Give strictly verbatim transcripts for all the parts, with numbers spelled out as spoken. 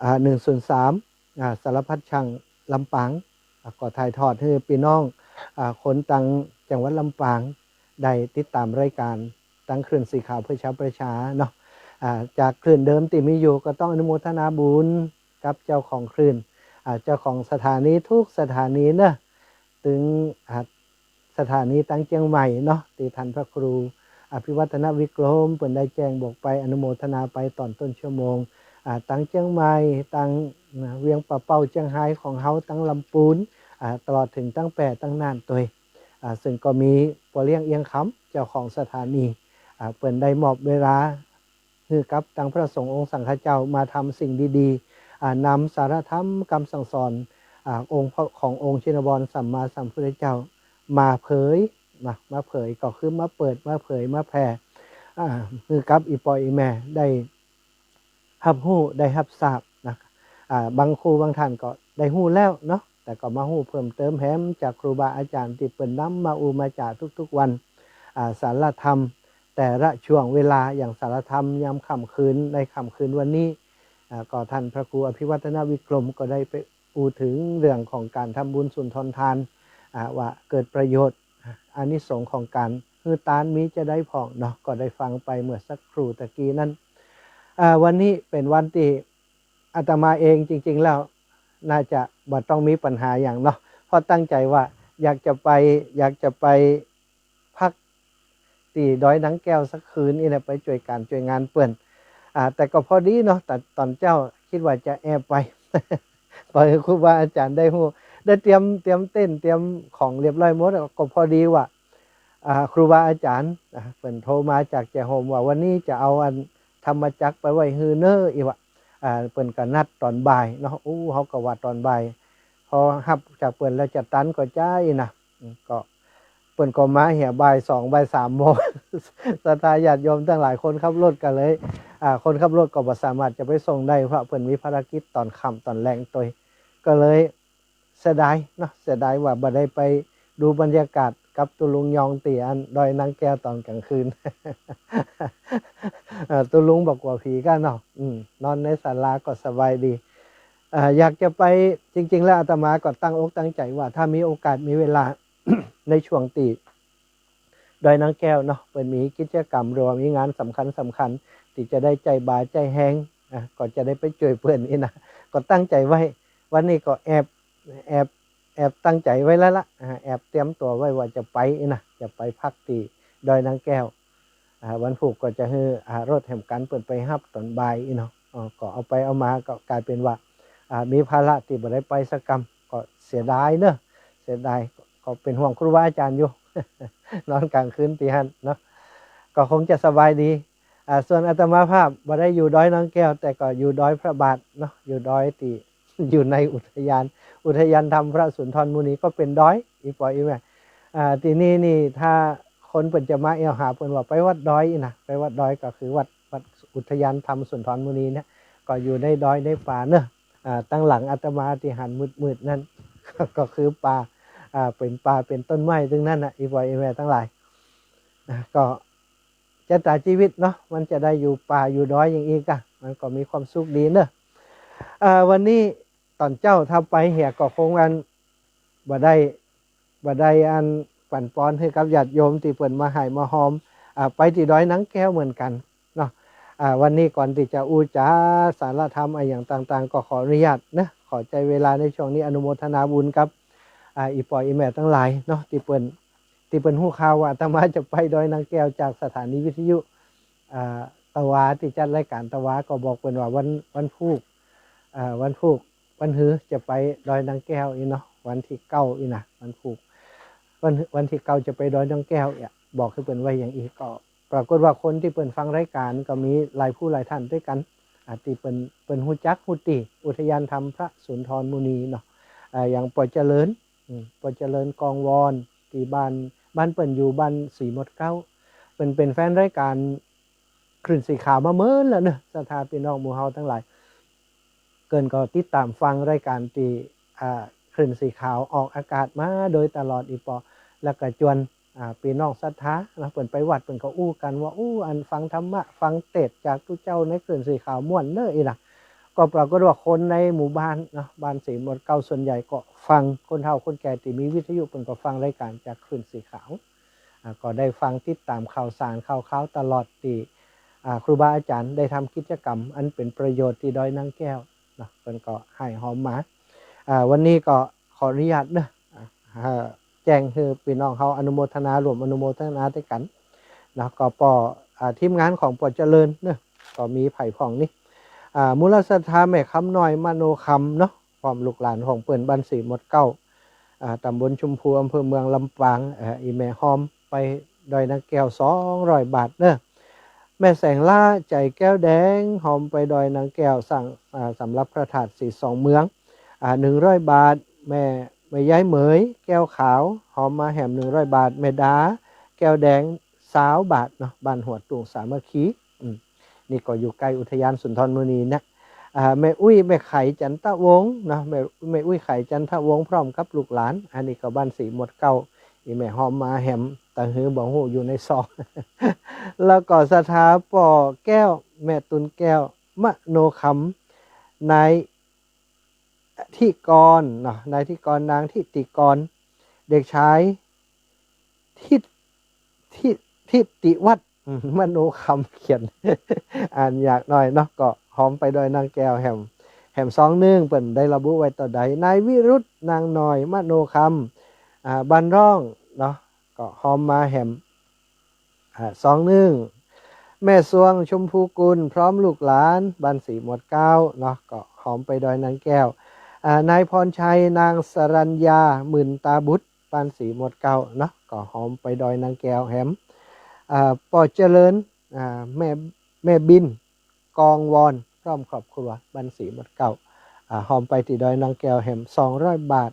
อ่า หนึ่งศูนย์สาม อ่า สารพัดช่างลำปาง อ่า ก็ถ่ายทอดหื้อปี้น้อง อ่า คนตังจังหวัดลำปางได้ติดต๋ามรายก๋านตังคลื่นสีขาวเพื่อชาวประชาเนาะ อ่า จากคลื่นเดิมตี้มีอยู่ก็ต้องอนุโมทนาบุญกับเจ้าของคลื่น อ่า เจ้าของสถานีกู้สถานีเนาะ ตึง อ่า สถานีตังเจียงใหม่เนาะ ตี้ต้านพระครูอภิวัฒนวิกรมเปิ้นได้แจ้งบอกไป อนุโมทนาไปต๋อนต้นชั่วโมง อ่า ตังเจียงใหม่ ตัง อ่า เวียงป่าเป้าเจียงฮายของเฮา ตังลำปูน อ่า ตลอดเถิงตังแป้ ตังน่านตวย อ่า ซึ่งก็มีป้อเลี้ยงเอียงคำเจ้าของสถานี อ่า เปิ้นได้มอบเวลา หื้อกับตังพระสงฆ์องค์สังฆเจ้ามาทำสิ่งดีๆ อ่า นำสารธรรมกำสั่งสอน อ่า องค์พระ ขององค์ชินวรสัมมาสัมพุทธเจ้ามาเผยนะ มาเผยก็คือมาเปิด มาเผย มาแผ่ อ่า หื้อกับอี่ป้ออี่แม่ได้ฮับฮู้ ได้ฮับทราบนะ อ่า บางครูบางท่านก็ได้ฮู้แล้วเนาะ แต่ก็มาฮู้เพิ่มเติมแหมจากครูบาอาจ๋ารย์ตี้เปิ้นนำมาอู้มาจ๋าทุกๆ วัน อ่า สารธรรม แต่ละช่วงเวลา อย่างสารธรรมยามค่ำคืน ในค่ำคืนวันนี้ อ่า ก็ต้านพระครูอภิวัฒนวิกรมก็ได้ไปอู้เถิงเรื่องของก๋านทำบุญสุนทรทาน อ่า ว่าเกิดประโยชน์ อานิสงส์ของก๋านหื้อตานมีจะใดพ่องเนาะ ก็ได้ฟังไปเมื่อสักครู่ตะกี้นั้น อ่า วันนี้เป๋นวันตี้อาตมาเองจริงๆ แล้วน่าจะบ่ต้องมีปัญหาหยังเนาะ เพราะตั้งใจ๋ว่าอยากจะไป อยากจะไป พักตี้ดอยนางแก้วสักคืนนี่แหละ ไปจ้วยก๋านจ้วยงานเปิ้น อ่า แต่ก็พอดีเนาะ แต่ต๋อนเจ๊าคิดว่าจะแอบไป ปล่อยหื้อครูบาอาจ๋ารย์ได้ฮู้ ได้เตรียม เตรียมเต็นท์ เตรียมของเรียบร้อยหมด ก็พอดีว่า อ่า ครูบาอาจ๋ารย์ อ่า เปิ้นโทรมาจากแจ่ฮ่มว่าวันนี้จะเอาอันธรรมจักรไปไว้หื้อเน้อ อี่ว่า อ่า เปิ้นก็นัดต๋อนบ่ายเนาะ อู้ เฮาก็ว่าต๋อนบ่าย พอฮับจากเปิ้นแล้วจะตันก่อใจ้นะ อืม ก็ เปิ้นก็มาเหียบ่ายสองบ่ายสามโมง ศรัทธาญาติโยมตังหลายคนขับรถก็เลย อ่า คนขับรถก็บ่สามารถจะไปส่งได้ เพราะเปิ้นมีภารกิจต๋อนค่ำต๋อนแลงตวย ก็เลยเสียดายเนาะ เสียดายว่าบ่ได้ไปดูบรรยากาศกับตุ๊ลุงยองตี้อันดอยนางแก้วต๋อนก๋างคืน เอ่อ ตุ๊ลุงบ่กั๋วผีก้าเนาะ อืม นอนในศาลาก็สบายดี เอ่อ อยากจะไป จริงๆ แล้วอาตมาก็ตั้งอกตั้งใจ๋ว่าถ้ามีโอกาสมีเวลา ในช่วงตี้ดอยนางแก้วเนาะ เปิ้นมีกิจกรรมหรือว่ามีงานสำคัญๆ ตี้จะได้ใจ๊บ่าใจ๊แฮง อ่ะ ก็จะได้ไปจ้วยเปิ้นนี่นะ ก็ตั้งใจ๋ไว้ วันนี้ก็แอบ แอบ แอบตั้งใจ๋ไว้แล้วละ อ่ะ แอบเตรียมตั๋วไว้ว่าจะไปนี่นะ จะไปพักตี้ดอยนางแก้ว อ่า วันพูกก็จะหื้อ อ่า รถแหมก๋านเปิ้นไปฮับต๋อนบ่ายอี้เนาะ อ๋อ ก็เอาไปเอามาก็ก๋ายเป๋นว่า อ่า มีภาระตี้บ่ได้ไปสักกำ ก็เสียดายเนาะ เสียดาย ก็เป๋นห่วงครูบาอาจ๋ารย์อยู่ นอนก๋างคืนตี้หั้นเนาะ ก็คงจะสบายดี อ่า ส่วนอาตมาภาพบ่ได้อยู่ดอยนางแก้ว แต่ก็อยู่ดอยพระบาทเนาะ อยู่ดอยตี้ อยู่ในอุทยาน อุทยานธรรมพระสุนทรมุนีก็เป๋นดอย อี่ป้ออี่แม่ อ่า ตี้นี่นี่ถ้าคนเปิ้นจะมาแอ่วหาเปิ้นว่าไปวัดดอยอี้นะ ไปวัดดอยก็คือวัด วัดอุทยานธรรมสุนทรมุนีเนี่ย ก็อยู่ในดอยในป่าเนาะ อ่า ตังหลังอาตมาตี้หันมืดๆ นั้น ก็คือป่า อ่า เป๋นป่าเป๋นต้นไม้ตึงนั้นน่ะ อี่ป้ออี่แม่ตังหลาย อ่า ก็จะต๋ายจีวิตเนาะ มันจะได้อยู่ป่าอยู่ดอยอย่างอี้ก่ะ มันก็มีความสุขดีเนาะ อ่า วันนี้ ต๋อนเจ๊าถ้าไปเหียก็คงอันบ่ได้ บ่ได้อันปั๋นปอนหื้อกับญาติโยมตี้เปิ้นมาฮ่ายมาฮอม อ่า ไปตี้ดอยนางแก้วเหมือนกั๋นเนาะ อ่า วันนี้ก่อนตี้จะอู้จ๋าสารธรรมอะหยังต่างๆ ก็ขออนุญาตเนาะ ขอใจ๊เวลาในช่วงนี้อนุโมทนาบุญกับ อ่า อี่ป้ออี่แม่ตังหลายเนาะ ตี้เปิ้น ตี้เปิ้นฮู้ข่าวว่าอาตมาจะไปดอยนางแก้วจากสถานีวิทยุ อ่า ตะวา ตี้จัดรายก๋านตะวา ก็บอกเปิ้นว่าวัน วันพูก อ่า วันพูก วันฮือจะไปดอยนางแก้วอี้เนาะ วันตี้เก้าอี้นะ วันพูก วัน วันตี้เก้าจะไปดอยนางแก้วอี้ บอกหื้อเปิ้นไว้อย่างอี้ ก็ปรากฏว่าคนตี้เปิ้นฟังรายก๋านก็มีหลายผู้หลายท่านตวยกั๋น อ่า ตี้เปิ้น เปิ้นฮู้จักฮู้ตี้อุทยานธรรมพระสุนทรมุนีเนาะ อ่า อย่างป้อเจริญ อืม ป้อเจริญกองวอน ตี้บ้าน บ้านเปิ้นอยู่บ้านสีมดเก๊า เปิ้นเป๋นแฟนรายก๋านคลื่นสีขาวมาเมินแล้วเนาะ ศรัทธาปี้น้องหมู่เฮาตังหลาย เปิ้นก็ติดต๋ามฟังรายก๋านตี้ อ่า คลื่นสีขาวออกอากาศมาโดยตลอดอี้ป้อ แล้วก็จวน อ่า ปี้น้องศรัทธาเนาะ เปิ้นไปวัดเปิ้นก็อู้กั๋นว่า อู้ อันฟังธรรมะ ฟังเตสน์จากตุ๊เจ้าในคลื่นสีขาวม่วนเน้ออี้นะ ก็ปรากฏว่าคนในหมู่บ้านเนาะ บ้านศรีหมวดเก้าส่วนใหญ่ก็ฟัง คนเฒ่าคนแก่ตี้มีวิทยุเปิ้นก็ฟังรายก๋านจากคลื่นสีขาว อ่า ก็ได้ฟังติดต๋ามข่าวสารข่าวคราวตลอดตี้ อ่า ครูบาอาจ๋ารย์ได้ทำกิจกรรมอันเป๋นประโยชน์ตี้ดอยนางแก้วเนาะ เปิ้นก็หายหอมมา อ่า วันนี้ก็ขออนุญาตเนาะ อ่า แจ้งหื้อปี้น้องเฮาอนุโมทนา ร่วมอนุโมทนาตวยกั๋นเนาะ ก็ป้อ อ่า ทีมงานของป้อเจริญเนาะ ก็มีใผพ่องนี้ อ่า มูลศรัทธาแม่คำน้อย มโนคำเนาะ พร้อมลูกหลานของเปิ้น บ้านศรีหมวดเก้า อ่า ต๋ำบลชุมพู อำเภอเมืองลำปาง เอ่อ อี่แม่หอมไปดอยนางแก้ว สองร้อยบาทเนาะ แม่แสงล้า ใจ๋แก้วแดง หอมไปดอยนางแก้ว สร้าง อ่า สำหรับพระธาตุศรีสองเมือง อ่า หนึ่งร้อยบาท แม่ แม่ยายเหมย แก้วขาว หอมมาแหม หนึ่งร้อยบาท แม่ดา แก้วแดง ซาวบาทเนาะ บ้านหัวตุ่งสามัคคี อืม นี่ก็อยู่ใก้อุทยานสุนทรมุนีนะ อ่า แม่อุ๊ย แม่ไข จันทวงศ์เนาะ แม่ แม่อุ๊ยไข จันทวงศ์ พร้อมกับลูกหลาน อันนี้ก็บ้านศรีหมวดเก้า อี่แม่หอมมาแหม ตะหือบ่ฮู้อยู่ในซอง แล้วก็ศรัทธาป้อแก้ว แม่ตุลแก้ว มโนคำ นาย ธิกรเนาะ นายธิกร นางธิติกร เด็กชาย ทิ ทิ ทิติวัฒน์ อืม มโนคำ เขียน อ่านยากหน่อยเนาะ ก็หอมไปดอยนางแก้วแหม แหมซองนึ่ง เปิ้นได้ระบุไว้เต้าใด นายวิรุธ นางน้อย มโนคำ อ่า บ้านร่องเนาะ ก็หอมมาแหม อ่า ซองนึ่ง แม่สวง ชมพูกุล พร้อมลูกหลาน บ้านศรีหมวดเก้าเนาะ ก็หอมไปดอยนางแก้ว อ่า นายพรชัย นางสรัญญา หมื่นตาบุตร บ้านศรีหมวดเก้าเนาะ ก็หอมไปดอยนางแก้วแหม อ่า ป้อเจริญ อ่า แม่ แม่บิน กองวอน พร้อมครอบครัว บ้านศรีหมวดเก้า อ่า หอมไปตี้ดอยนางแก้วแหม สองร้อยบาท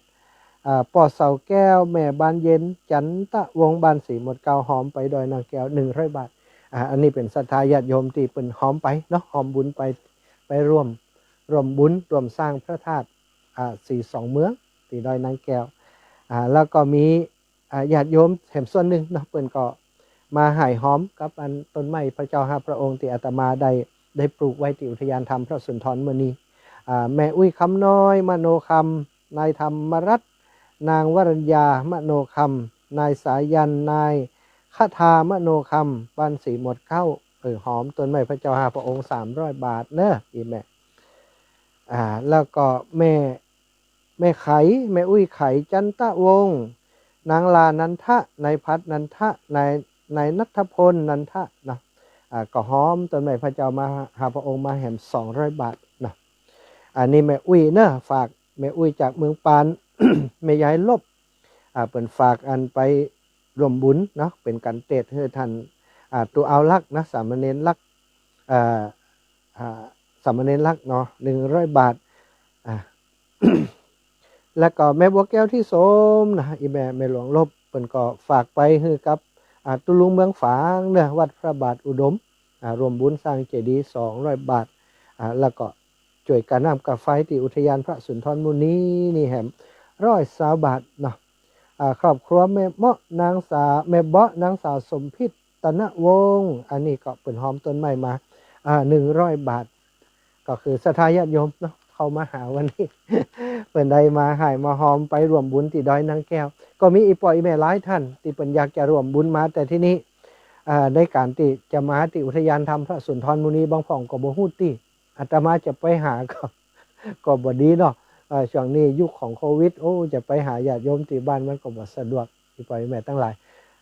อ่า ป้อเสาแก้ว แม่บานเย็น จันทวงศ์ บ้านศรีหมวดเก้า หอมไปดอยนางแก้ว หนึ่งร้อยบาท อ่า อันนี้เป๋นศรัทธาญาติโยมตี้เปิ้นหอมไปเนาะ หอมบุญไป ไปร่วม ร่วมบุญ ร่วมสร้างพระธาตุ อ่า ศรีสองเมือง ตี้ดอยนางแก้ว อ่า แล้วก็มี อ่า ญาติโยมแหมส่วนนึ่งเนาะ เปิ้นก็มาหายหอมกับอันต้นไม้พระเจ้าห้าพระองค์ตี้อาตมาได้ ได้ปลูกไว้ตี้อุทยานธรรมพระสุนทรมุนี อ่า แม่อุ๊ยคำน้อย มโนคำ นายธรรมรัตน์ นางวรัญญา มโนคำ นายสายัณ นายคทา มโนคำ บ้านศรีหมวดเก้า เออ หอมต้นไม้พระเจ้าห้าพระองค์ สามร้อยบาทเนาะ อี่แม่ อ่า แล้วก็แม่ แม่ไข แม่อุ๊ยไข จันทวงศ์ นางลานันทะ นายพัฒน์นันทะ นาย นายณัฐพลนันทะเนาะ อ่า ก็หอมต้นไม้พระเจ้ามา ห้าพระองค์มาแหม สองร้อยบาทเนาะ อันนี้แม่อุ๊ยเนาะ ฝาก แม่อุ๊ยจากเมืองปาน แม่ยายลบ อ่า เปิ้นฝากอันไปร่วมบุญเนาะ เป๋นก๋านเตศน์หื้อต้าน อ่า ตุ๊เอาลักษณ์นะ สามเณรลักษณ์ อ่า อ่า สามเณรลักษณ์เนาะ หนึ่งร้อยบาท อ่า แล้วก็แม่บัวแก้วที่โสมนะ อี่แม่ แม่หลวงลบ เปิ้นก็ฝากไปหื้อกับ อ่า ตุ๊ลุงเมืองฝางเนาะ วัดพระบาทอุดม อ่า ร่วมบุญสร้างเจดีย์ สองร้อยบาท อ่า แล้วก็จ้วยก๋าน้ำก๋าไฟตี้อุทยานพระสุนทรมุนีนี่แหม ร้อยซาวบาทเนาะ อ่า ครอบครัวแม่เบาะนางสาว แม่เบาะนางสาวสมพิตร ตนวงศ์ อันนี้ก็เปิ้นหอมต้นไม้มา อ่า หนึ่งร้อยบาท ก็คือศรัทธาญาติโยมเนาะ เข้ามาหาวันนี้ เปิ้นได้มาหายมาหอมไปร่วมบุญตี้ดอยนางแก้ว ก็มีอี่ป้ออี่แม่หลายต้านตี้เปิ้นอยากจะร่วมบุญมา แต่ทีนี้ อ่า ในก๋านตี้จะมาตี้อุทยานธรรมพระสุนทรมุนี บางพ่องก็บ่ฮู้ตี้ อาตมาจะไปหาก็ ก็บ่ดีเนาะ เอ่อ ช่วงนี้ยุคของโควิด โอ้ จะไปหาญาติโยมตี้บ้านมันก็บ่สะดวก อี่ป้ออี่แม่ตังหลาย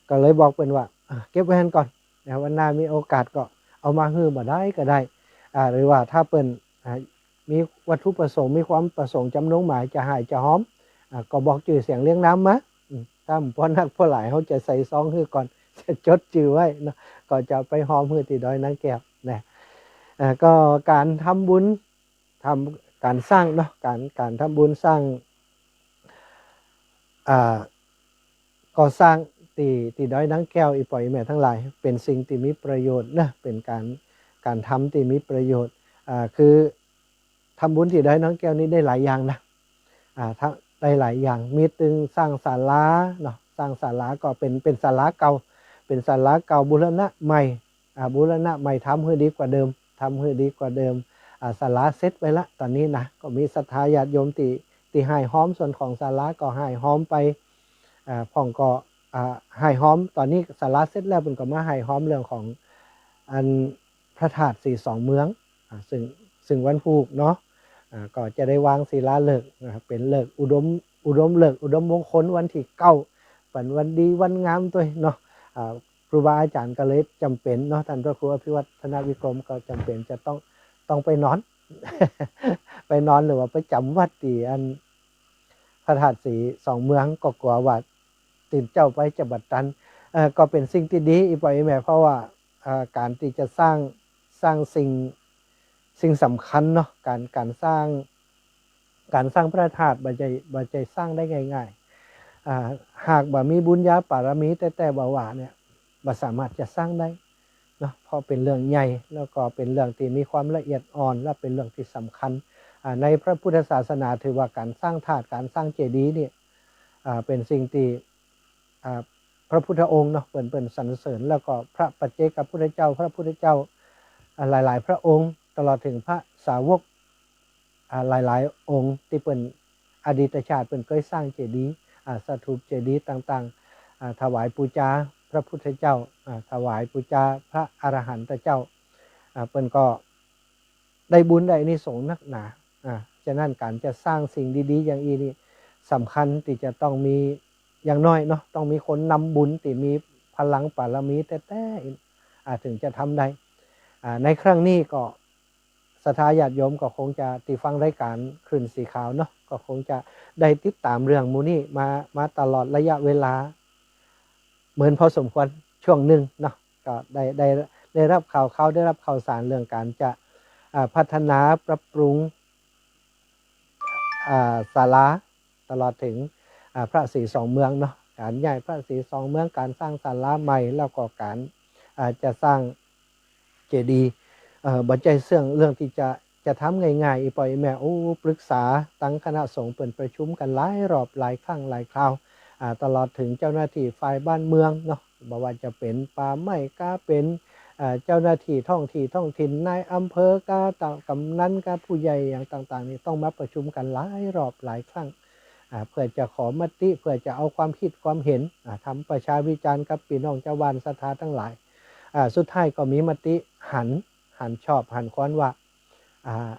ก็เลยบอกเปิ้นว่า อ่ะ เก็บไว้หั้นก่อนนะ วันหน้ามีโอกาสก็เอามาหื้อบ่าใดก็ได้ อ่า หรือว่าถ้าเปิ้น อ่า มีวัตถุประสงค์ มีความประสงค์จำนงหมายจะหายจะหอม อ่า ก็บอกจื้อเสียงเรียงนามมา อืม ถ้าบ่นักบ่หลาย เฮาจะใส่ซองหื้อก่อน จะจดจื้อไว้เนาะ ก็จะไปหอมหื้อตี้ดอยนางแก้วนะ อ่า ก็ก๋านทำบุญ ทำ ก๋านสร้างเนาะ ก๋าน ก๋านทำบุญสร้าง อ่า ก่อสร้างตี้ ตี้ดอยนางแก้ว อี่ป้ออี่แม่ตังหลาย เป๋นสิ่งตี้มีประโยชน์นะ เป๋นก๋าน ก๋านทำตี้มีประโยชน์ อ่า คือทำบุญตี้ดอยนางแก้วนี่ได้หลายอย่างนะ อ่า ทั้ง ได้หลายอย่าง มีตึงสร้างศาลาเนาะ สร้างศาลาก็เป๋น เป๋นศาลาเก่า เป๋นศาลาเก่าบูรณะใหม่ อ่า บูรณะใหม่ ทำหื้อดีกว่าเดิม ทำหื้อดีกว่าเดิม อ่า ศาลาเสร็จไปละ ต๋อนนี้นะ ก็มีศรัทธาญาติโยมตี้ ตี้ฮ่ายฮอมส่วนของศาลาก็ฮ่ายฮอมไป อ่า พ่องก็ อ่า ฮ่ายฮอม ต๋อนนี้ศาลาเสร็จแล้ว เปิ้นก็มาฮ่ายฮอมเรื่องของอันพระธาตุสีสองเมือง อ่า ซึ่ง ซึ่งวันพูกเนาะ อ่า ก็จะได้วางศิลาฤกษ์นะครับ เป๋นฤกษ์อุดม อุดมฤกษ์ อุดมมงคล วันตี้เก้า เป๋นวันดีวันงามตวยเนาะ อ่า ครูบาอาจ๋ารย์ก็เลยจ๋ำเป๋นเนาะ ต้านพระครูอภิวัฒนวิกรมก็จ๋ำเป๋นจะต้อง ต้องไปนอน ไปนอนหรือว่าไปจ๋ำวัดตี้อันพระธาตุสีสองเมือง ก็กั๋วว่าตื่นเจ๊าไปจะบ่ตัน เอ่อ ก็เป๋นสิ่งตี้ดี อี่ป้ออี่แม่ เพราะว่า เอ่อ ก๋านตี้จะสร้าง สร้างสิ่ง สิ่งสำคัญเนาะ ก๋าน ก๋านสร้าง ก๋านสร้างพระธาตุบ่ใจ้ บ่ใจ้สร้างได้ง่ายๆ อ่า หากบ่มีบุญญาปารมีแต๊ๆ บ่าว่าเนี่ย บ่สามารถจะสร้างได้เนาะ เพราะเป๋นเรื่องใหญ่ แล้วก็เป๋นเรื่องตี้มีความละเอียดอ่อน และเป๋นเรื่องตี้สำคัญ อ่า ในพระพุทธศาสนาถือว่าก๋านสร้างธาตุ ก๋านสร้างเจดีย์เนี่ย อ่า เป๋นสิ่งตี้ อ่า พระพุทธองค์เนาะ เปิ้น เปิ้นสรรเสริญ แล้วก็พระปัจเจกพุทธเจ้า พระพุทธเจ้า อ่า หลายๆ พระองค์ ตลอดเถิงพระสาวก อ่า หลายๆ องค์ตี้เปิ้นอดีตชาติเปิ้นเกยสร้างเจดีย์ อ่า สถูปเจดีย์ต่างๆ อ่า ถวายปู๋จาพระพุทธเจ้า อ่า ถวายปู๋จาพระอรหันตเจ้า อ่า เปิ้นก็ได้บุญได้อานิสงส์นักหนา อ่า ฉะนั้นก๋านจะสร้างสิ่งดีๆ อย่างอี้นี่สำคัญตี้จะต้องมี อย่างน้อยเนาะ ต้องมีคนนำบุญตี้มีพลังปารมีแต๊ๆ อ่า เถิงจะทำได้ อ่า ในครั้งนี้ก็ศรัทธาญาติโยมก็คงจะ ตี้ฟังรายก๋านคลื่นสีขาวเนาะ ก็คงจะได้ติดต๋ามเรื่องหมู่นี้มา มาตลอดระยะเวลา เหมือนพอสมควรช่วงนึ่งเนาะ ก็ได้ ได้ ได้ฮับข่าว ข่าว ได้ฮับข่าวสารเรื่องก๋านจะ อ่า พัฒนาปรับปรุง อ่า ศาลา ตลอดเถิง อ่า พระสีสองเมืองเนาะ ก๋านย้ายพระสีสองเมือง ก๋านสร้างศาลาใหม่ แล้วก็ก๋าน อ่า จะสร้างเจดีย์ เอ่อ บ่ใจ้เซิ่งเรื่องตี้จะ จะทำง่ายๆ อี่ป้ออี่แม่ โอ้ ปรึกษาตังคณะสงฆ์เปิ้นประชุมกั๋นหลายรอบหลายครั้งหลายคราว อ่า ตลอดเถิงเจ้าหน้าตี้ฝ่ายบ้านเมืองเนาะ บ่ว่าจะเป๋นป่าไม้กา เป๋น เอ่อ เจ้าหน้าตี้ท้องตี้ท้องถิ่น นายอำเภอกา ตางกำนันกา ผู้ใหญ่อย่างต่างๆ นี่ต้องมาประชุมกั๋นหลายรอบหลายครั้ง อ่า เปื้อจะขอมติ เปื้อจะเอาความคิดความเห็น อ่า ทำประชาวิจารณ์กับปี้น้องจาวบ้านศรัทธาตังหลาย อ่า สุดท้ายก็มีมติหัน หันชอบ หันควรว่า อ่า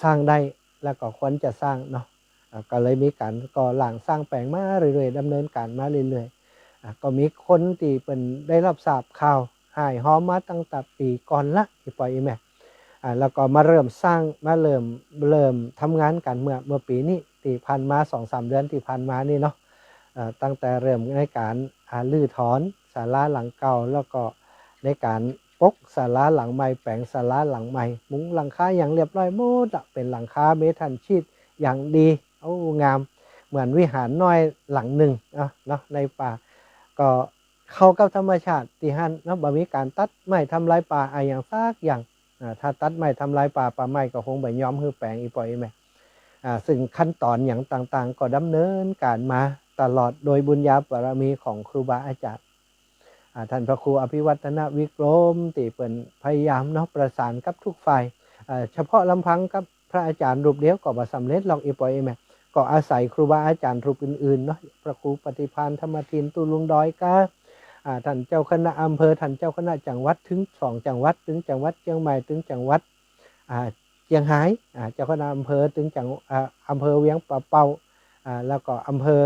สร้างได้ แล้วก็ควรจะสร้างเนาะ อ่า ก็เลยมีก๋านก่อร่างสร้างแป๋งมาเรื่อยๆ ดำเนินก๋านมาเรื่อยๆ อ่า ก็มีคนตี้เปิ้นได้ฮับทราบข่าว ฮ่ายฮอมมาตั้งแต่ปี๋ก่อนละ อี่ป้ออี่แม่ อ่า แล้วก็มาเริ่มสร้าง มาเริ่ม เริ่มทำงานกั๋นเมื่อ เมื่อปี๋นี้ ตี้ผ่านมาสองสามเดือนตี้ผ่านมานี่เนาะ เอ่อ ตั้งแต่เริ่มในก๋าน อ่า รื้อถอนศาลาหลังเก่า แล้วก็ในก๋านปกศาลาหลังใหม่ แป๋งศาลาหลังใหม่ มุงหลังคาอย่างเรียบร้อยหมดละ เป๋นหลังคาเมทัลชีทอย่างดี โอ้ งาม เหมือนวิหารน้อยหลังนึ่ง เนาะ เนาะ ในป่า ก็เข้ากับธรรมชาติตี้หั้นเนาะ บ่มีก๋านตัดไม้ทำลายป่าอะหยังสักอย่าง อ่า ถ้าตัดไม้ทำลายป่า ป่าไม้ก็คงบ่ยอมหื้อแป๋ง อี่ป้ออี่แม่ อ่า ซึ่งขั้นต๋อนอย่างต่างๆ ก็ดำเนินก๋านมาตลอดโดยบุญญาปารมีของครูบาอาจ๋ารย์ อ่า ต้านพระครูอภิวัฒนวิกรม ตี้เปิ้นพยายามเนาะ ประสานกับทุกฝ่าย อ่า เฉพาะลำพังกับพระอาจ๋ารย์รูปเดียวก็บ่สำเร็จหรอก อี่ป้ออี่แม่ ก็อาศัยครูบาอาจ๋ารย์รูปอื่นๆ เนาะ พระครูปฏิภาณธรรมทิน ตุ๊ลุงดอยกา อ่า ต้านเจ้าคณะอำเภอ ต้านเจ้าคณะจังหวัด เถิงสองจังหวัด เถิงจังหวัดเจียงใหม่ เถิงจังหวัด อ่า เจียงฮาย อ่า เจ้าคณะอำเภอ เถิงจัง อ่า อำเภอเวียงป่าเป้า อ่า แล้วก็อำเภอ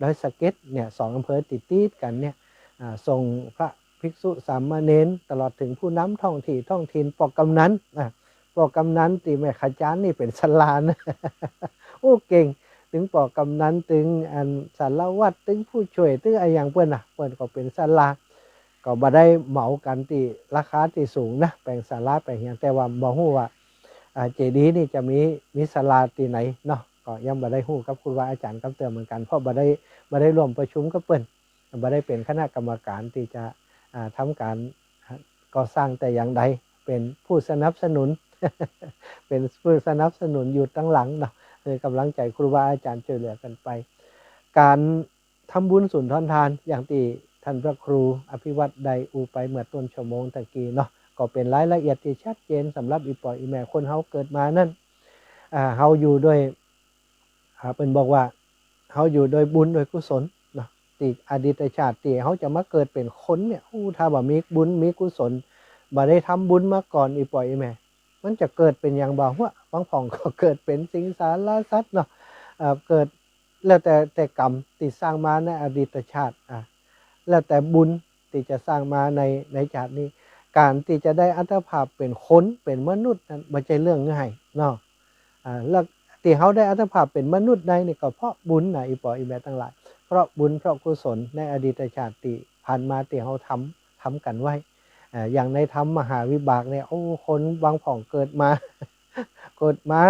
ดอยสะเก็ดเนี่ย สองอำเภอติดๆ กั๋นเนี่ย อ่า ส่งพระภิกษุสามเณร ตลอดเถิงผู้นำท้องตี้ท้องถิ่น ป้อกำนัน อ่า ป้อกำนันตี้แม่ขจารนี่เป๋นศาลานะ โอ้ เก่ง เถิงป้อกำนัน เถิงอันสารวัตร เถิงผู้ช่วย เถิงอะหยังเปิ้นน่ะ เปิ้นก็เป๋นศาลา ก็บ่ได้เหมากั๋นตี้ราคาตี้สูงนะ แป๋งศาลาแป๋งหยัง แต่ว่าบ่ฮู้ว่า อ่า เจดีย์นี่จะมี มีศาลาตี้ไหนเนาะ ก็ยังบ่ได้ฮู้กับครูบาอาจ๋ารย์กำเตื้อเหมือนกั๋น เพราะบ่ได้ บ่ได้ร่วมประชุมกับเปิ้น บ่ได้เป๋นคณะกรรมการตี้จะ อ่า ทำก๋านก่อสร้างแต่อย่างใด เป๋นผู้สนับสนุน เป๋นผู้สนับสนุนอยู่ตังหลังเนาะ หื้อกำลังใจ๋ครูบาอาจ๋ารย์จ้วยเหลือกั๋นไป ก๋านทำบุญสุนทรทาน อย่างตี้ต้านพระครูอภิวัฒน์ได้อู้ไปเมื่อต้นชั่วโมงตะกี้เนาะ ก็เป๋นรายละเอียดตี้ชัดเจนสำหรับอี่ป้ออี่แม่คนเฮาเกิดมานั้น อ่า เฮาอยู่โดย อ่า เปิ้นบอกว่า เฮาอยู่โดยบุญโดยกุศลเนาะ ตี้อดีตชาติตี้เฮาจะมาเกิดเป๋นคนเนี่ย อู้ ถ้าบ่มีบุญมีกุศล บ่ได้ทำบุญมาก่อน อี่ป้ออี่แม่ มันจะเกิดเป๋นหยังบ่า หัว บางพ่องก็เกิดเป๋นสิงสารสัตว์เนาะ เอ่อ เกิด แล้วแต่ แต่กรรมตี้สร้างมาในอดีตชาติ อ่า แล้วแต่บุญตี้จะสร้างมาใน ในชาตินี้ ก๋านตี้จะได้อัตภาพเป๋นคน เป๋นมนุษย์นั้น บ่ใจ้เรื่องง่ายเนาะ อ่า แล้วตี้เฮาได้อัตภาพเป๋นมนุษย์ได้นี่ก็เพราะบุญนะ อี่ป้ออี่แม่ตังหลาย เพราะบุญ เพราะกุศลในอดีตชาติตี้ผ่านมาตี้เฮาทำ ทำกั๋นไว้ อ่า อย่างในธรรมมหาวิบากเนี่ย โอ้ คนบางพ่องเกิดมา เกิดมา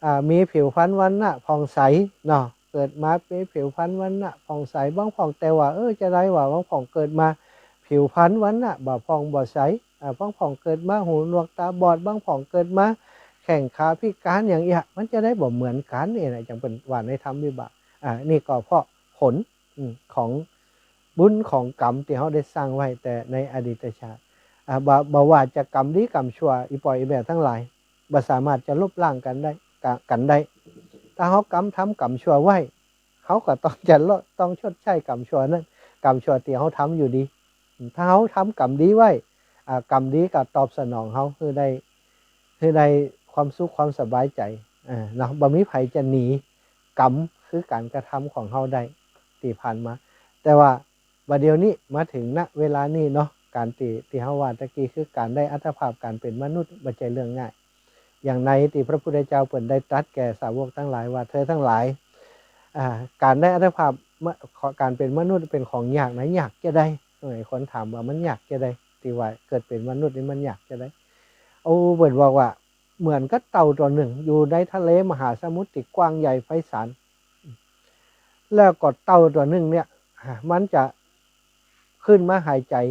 อ่า มีผิวพรรณวรรณะผ่องใสเนาะ เกิดมามีผิวพรรณวรรณะผ่องใส บางพ่องแต่ว่า เออ จะได้ว่า บางพ่องเกิดมาผิวพรรณวรรณะบ่ผ่องบ่ใส อ่า บางพ่องเกิดมาหูหนวกตาบอด บางพ่องเกิดมาแข้งขาพิการอย่างเอี้ย มันจะได้บ่เหมือนกั๋นเนี่ยนะ จั่งเปิ้นว่าในธรรมวิบาก อ่า นี่ก็เพราะผล อืม ของบุญของกรรมตี้เฮาได้สร้างไว้แต่ในอดีตชาติ อ่า บ่ บ่ว่าจะกรรมดีกรรมชั่ว อี่ป้ออี่แม่ตังหลาย บ่สามารถจะลบล้างกั๋นได้ กะ กั๋นได้ ถ้าเฮากระทำกรรมชั่วไว้ เฮาก็ต้องจะลด ต้องชดใช้กรรมชั่วนั้น กรรมชั่วตี้เฮาทำอยู่ดี ถ้าเฮาทำกรรมดีไว้ อ่า กรรมดีก็ตอบสนองเฮาหื้อได้ หื้อได้ความสุขความสบายใจ๋ อ่า เนาะ บ่มีใผจะหนีกรรมคือก๋านกระทำของเฮาได้ตี้ผ่านมา แต่ว่าบ่าเดี่ยวนี้มาเถิง ณ เวลานี้เนาะ ก๋านตี้ ตี้เฮาว่าตะกี้คือก๋านได้อัตภาพก๋านเป๋นมนุษย์บ่ใจ้เรื่องง่าย อย่างในตี้พระพุทธเจ้าเปิ้นได้ตรัสแก่สาวกตังหลายว่า เธอตังหลาย อ่า ก๋านได้อัตภาพ มะ ขอ ก๋านเป๋นมนุษย์เป๋นของยากนะ ยากจะใด เออ คนถามว่ามันยากจะใด ตี้ว่าเกิดเป๋นมนุษย์นี่มันยากจะใด โอ้ เปิ้นบอกว่า เหมือนกับเต่าตั๋วนึ่งอยู่ในทะเลมหาสมุทรตี้กว้างใหญ่ไพศาล แล้วก็เต่าตั๋วนึ่งเนี่ย อ่า มันจะขึ้นมาหายใจ๋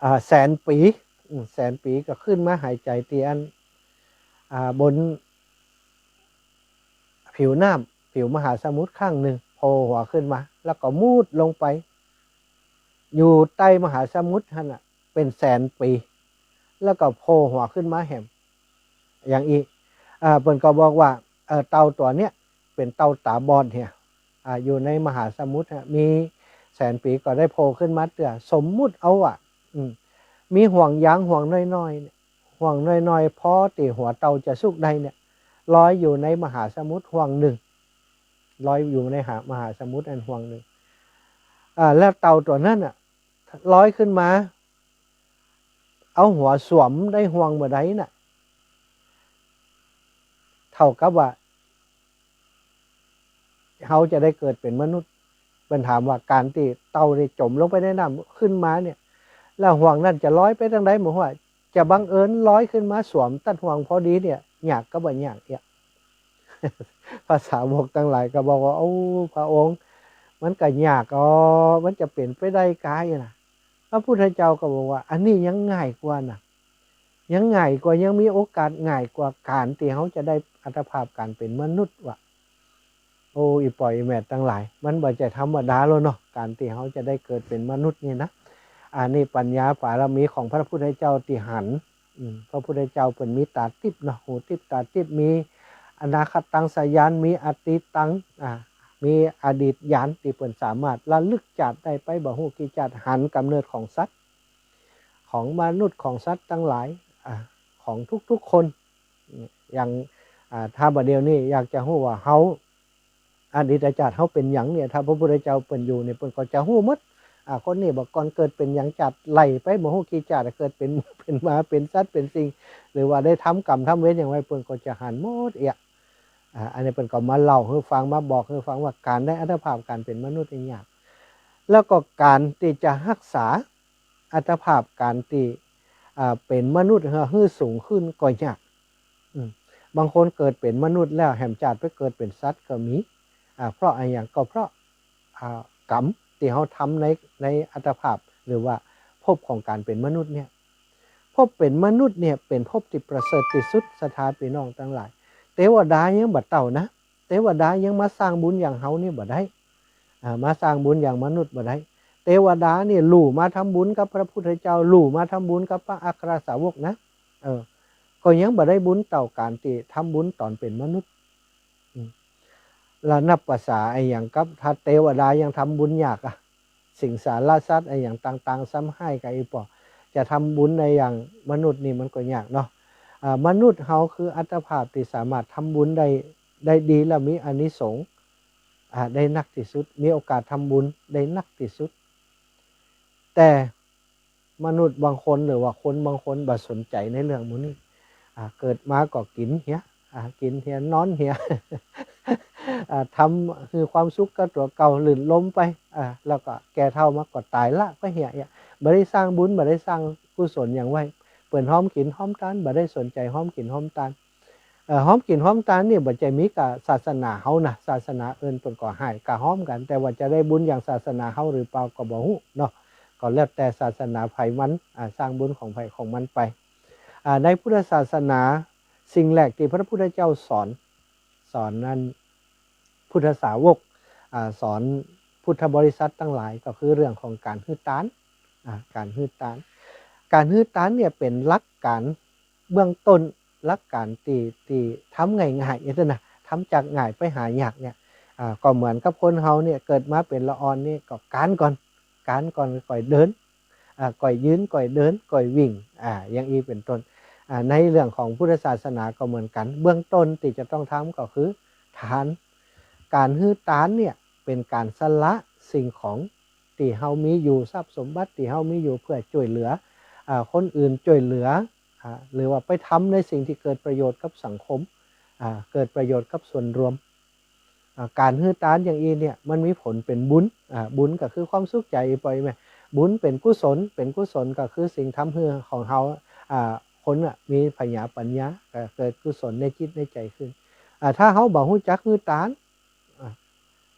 อ่า แสนปี๋ อืม แสนปี๋ก็ขึ้นมาหายใจ๋ตี้อัน อ่า บนผิวน้ำ ผิวมหาสมุทรข้างนึ่ง โผล่หัวขึ้นมา แล้วก็มูดลงไป อยู่ใต้มหาสมุทรหั้นน่ะ เป๋นแสนปี๋ แล้วก็โผล่หัวขึ้นมาแหม อย่างอี้ อ่า เปิ้นก็บอกว่า เอ่อ เต่าตั๋วเนี้ย เป๋นเต่าต๋าบอดเหีย อ่า อยู่ในมหาสมุทรฮะ มีแสนปี๋ก็ได้โผล่ขึ้นมาเตื้อ สมมุติเอาว่า อืม มีห่วงยางห่วงน้อยๆ เนี่ย ห่วงน้อยๆ พอตี้หัวเต่าจะสุกได้เนี่ย ลอยอยู่ในมหาสมุทรห่วงนึ่ง ลอยอยู่ในหา มหาสมุทรอันห่วงนึ่ง อ่า แล้วเต่าตั๋วนั้นน่ะ ลอยขึ้นมา เอาหัวสวมในห่วงเมื่อใดน่ะ เท่ากับว่า เฮาจะได้เกิดเป๋นมนุษย์ เปิ้นถามว่าก๋านตี้เต่าได้จ๋มลงไปในน้ำขึ้นมาเนี่ย แล้วห่วงนั้นจะลอยไปตางใดบ่ฮู้ จะบังเอิญลอยขึ้นมาสวมตั๊ดห่วงพอดีเนี่ย ยากกาบ่ยากเอี้ย พระสาวกตังหลายก็บอกว่า โอ้ พระองค์ มันก็ยาก อ๋อ มันจะเป๋นไปได้กาอี้นะ พระพุทธเจ้าก็บอกว่า อันนี้ยังง่ายกว่านะ ยังง่ายกว่า ยังมีโอกาสง่ายกว่าก๋านตี้เฮาจะได้อัตภาพก๋านเป๋นมนุษย์ว่ะ โอ้ อี่ป้ออี่แม่ตังหลาย มันบ่ใจ้ธรรมดาแล้วเนาะ ก๋านตี้เฮาจะได้เกิดเป๋นมนุษย์นี่นะ อันนี้ปัญญาบารมีของพระพุทธเจ้าตี้หัน อืม พระพุทธเจ้าเปิ้นมีต๋าติ๊บเนาะ หูติ๊บต๋าติ๊บ มีอนาคตังสญาณ มีอตีตัง อ่า มีอดีตญาณตี้เปิ้นสามารถระลึกจาติได้ไปบ่ฮู้กี่จาติ หันก๋ำเนิดของสัตว์ ของมนุษย์ ของสัตว์ตังหลาย อ่า ของทุกๆ คน อย่าง อ่า ถ้าบ่าเดี่ยวนี้อยากจะฮู้ว่าเฮา อดีตจาติเฮาเป๋นหยังเนี่ย ถ้าพระพุทธเจ้าเปิ้นอยู่เนี่ย เปิ้นก็จะฮู้หมด อ่า คนนี้บ่าก่อนเกิดเป๋นหยัง จาติไหลไปบ่ฮู้กี่จาติ เกิดเป๋น เป๋นหมา เป๋นสัตว์ เป๋นสิ่ง หรือว่าได้ทำกรรมทำเวรหยังไว้ เปิ้นก็จะหันหมดเอี้ย อ่า อันนี้เปิ้นก็มาเล่าหื้อฟัง มาบอกหื้อฟังว่าก๋านได้อัตภาพก๋านเป๋นมนุษย์นี่ยาก แล้วก็ก๋านตี้จะฮักษาอัตภาพก๋านตี้ อ่า เป๋นมนุษย์หื้อ หื้อสูงขึ้นก็ยาก อืม บางคนเกิดเป๋นมนุษย์แล้วแหมจาติไปเกิดเป๋นสัตว์ก็มี อ่า เพราะอะหยัง ก็เพราะ อ่า กรรมตี้เฮาทำใน ในอัตภาพ หรือว่าภพของก๋านเป๋นมนุษย์เนี่ย ภพเป๋นมนุษย์เนี่ยเป๋นภพตี้ประเสริฐตี้สุด ศรัทธาปี้น้องตังหลาย เตวดายังบ่เต้านะ เตวดายังมาสร้างบุญอย่างเฮานี่บ่ได้ อ่า มาสร้างบุญอย่างมนุษย์บ่ได้ เตวดานี่ลู่มาทำบุญกับพระพุทธเจ้า ลู่มาทำบุญกับพระอัครสาวกนะ เออ ก็ยังบ่ได้บุญเต้าก๋านตี้ทำบุญต๋อนเป๋นมนุษย์ อืม ละนับประสาอะหยังกับ ถ้าเตวดายังทำบุญยากอะ สิงสารสัตว์อะหยังต่างๆ ซ้ำฮ้ายกว่าอี้ปอ จะทำบุญได้อย่างมนุษย์นี่มันก็ยากเนาะ อ่า มนุษย์เฮาคืออัตภาพตี้สามารถทำบุญได้ ได้ดีและมีอานิสงส์ อ่า ได้นักตี้สุด มีโอกาสทำบุญได้นักตี้สุด แต่มนุษย์บางคนหรือว่าคนบางคนบ่สนใจ๋ในเรื่องหมู่นี้ อ่า เกิดมาก็กิ๋นเหีย อ่า กิ๋นเหีย นอนเหีย อ่า ทำหื้อความสุขกับตั๋วเก่า ลื่นลมไป อ่า แล้วก็แก่เฒ่ามาก็ต๋ายละไปเหีย เหีย บ่ได้สร้างบุญ บ่ได้สร้างกุศลหยังไว้ เปิ้นหอมกิ๋นหอมตาน บ่ได้สนใจ๋หอมกิ๋นหอมตาน เอ่อ หอมกิ๋นหอมตานนี่บ่ใจ้มีก้าศาสนาเฮานะ ศาสนาอื่นเปิ้นก็ฮ้ายก้าหอมกั๋น แต่ว่าจะได้บุญอย่างศาสนาเฮาหรือเปล่าก็บ่ฮู้เนาะ ก็แล้วแต่ศาสนาใผมัน อ่า สร้างบุญของใผของมันไป อ่า ในพุทธศาสนา สิ่งแรกตี้พระพุทธเจ้าสอน สอนนั้น พุทธสาวก อ่า สอนพุทธบริษัทตังหลายก็คือเรื่องของก๋านหื้อตาน อ่า ก๋านหื้อตาน ก๋านหื้อตานเนี่ยเป๋นหลักก๋านเบื้องต้น หลักก๋านตี้ ตี้ทำง่ายๆ เนาะ ทำจากง่ายไปหายากเนี่ย อ่า ก็เหมือนกับคนเฮาเนี่ยเกิดมาเป๋นละอ่อนนี่ก็ก๋านก่อน ก๋านก่อนก่อยเดิน อ่า ก่อยยืน ก่อยเดิน ก่อยวิ่ง อ่า อย่างอี้เป๋นต้น อ่า ในเรื่องของพุทธศาสนาก็เหมือนกั๋น เบื้องต้นตี้จะต้องทำก็คือตาน ก๋านหื้อตานเนี่ยเป๋นก๋านสละสิ่งของตี้เฮามีอยู่ ทรัพย์สมบัติตี้เฮามีอยู่เปื้อจ้วยเหลือ อ่า คนอื่น จ้วยเหลือ อ่า หรือว่าไปทำในสิ่งตี้เกิดประโยชน์กับสังคม อ่า เกิดประโยชน์กับส่วนรวม อ่า ก๋านหื้อตานอย่างอี้เนี่ยมันมีผลเป๋นบุญ อ่า บุญก็คือความสุขใจ๋ ปอยแม่ บุญเป๋นกุศล เป๋นกุศลก็คือสิ่งทำหื้อของเฮา อ่า คนน่ะมีผญาปัญญา ก็เกิดกุศลในจิตในใจ๋ขึ้น อ่า ถ้าเฮาบ่ฮู้จักหื้อตาน อ่า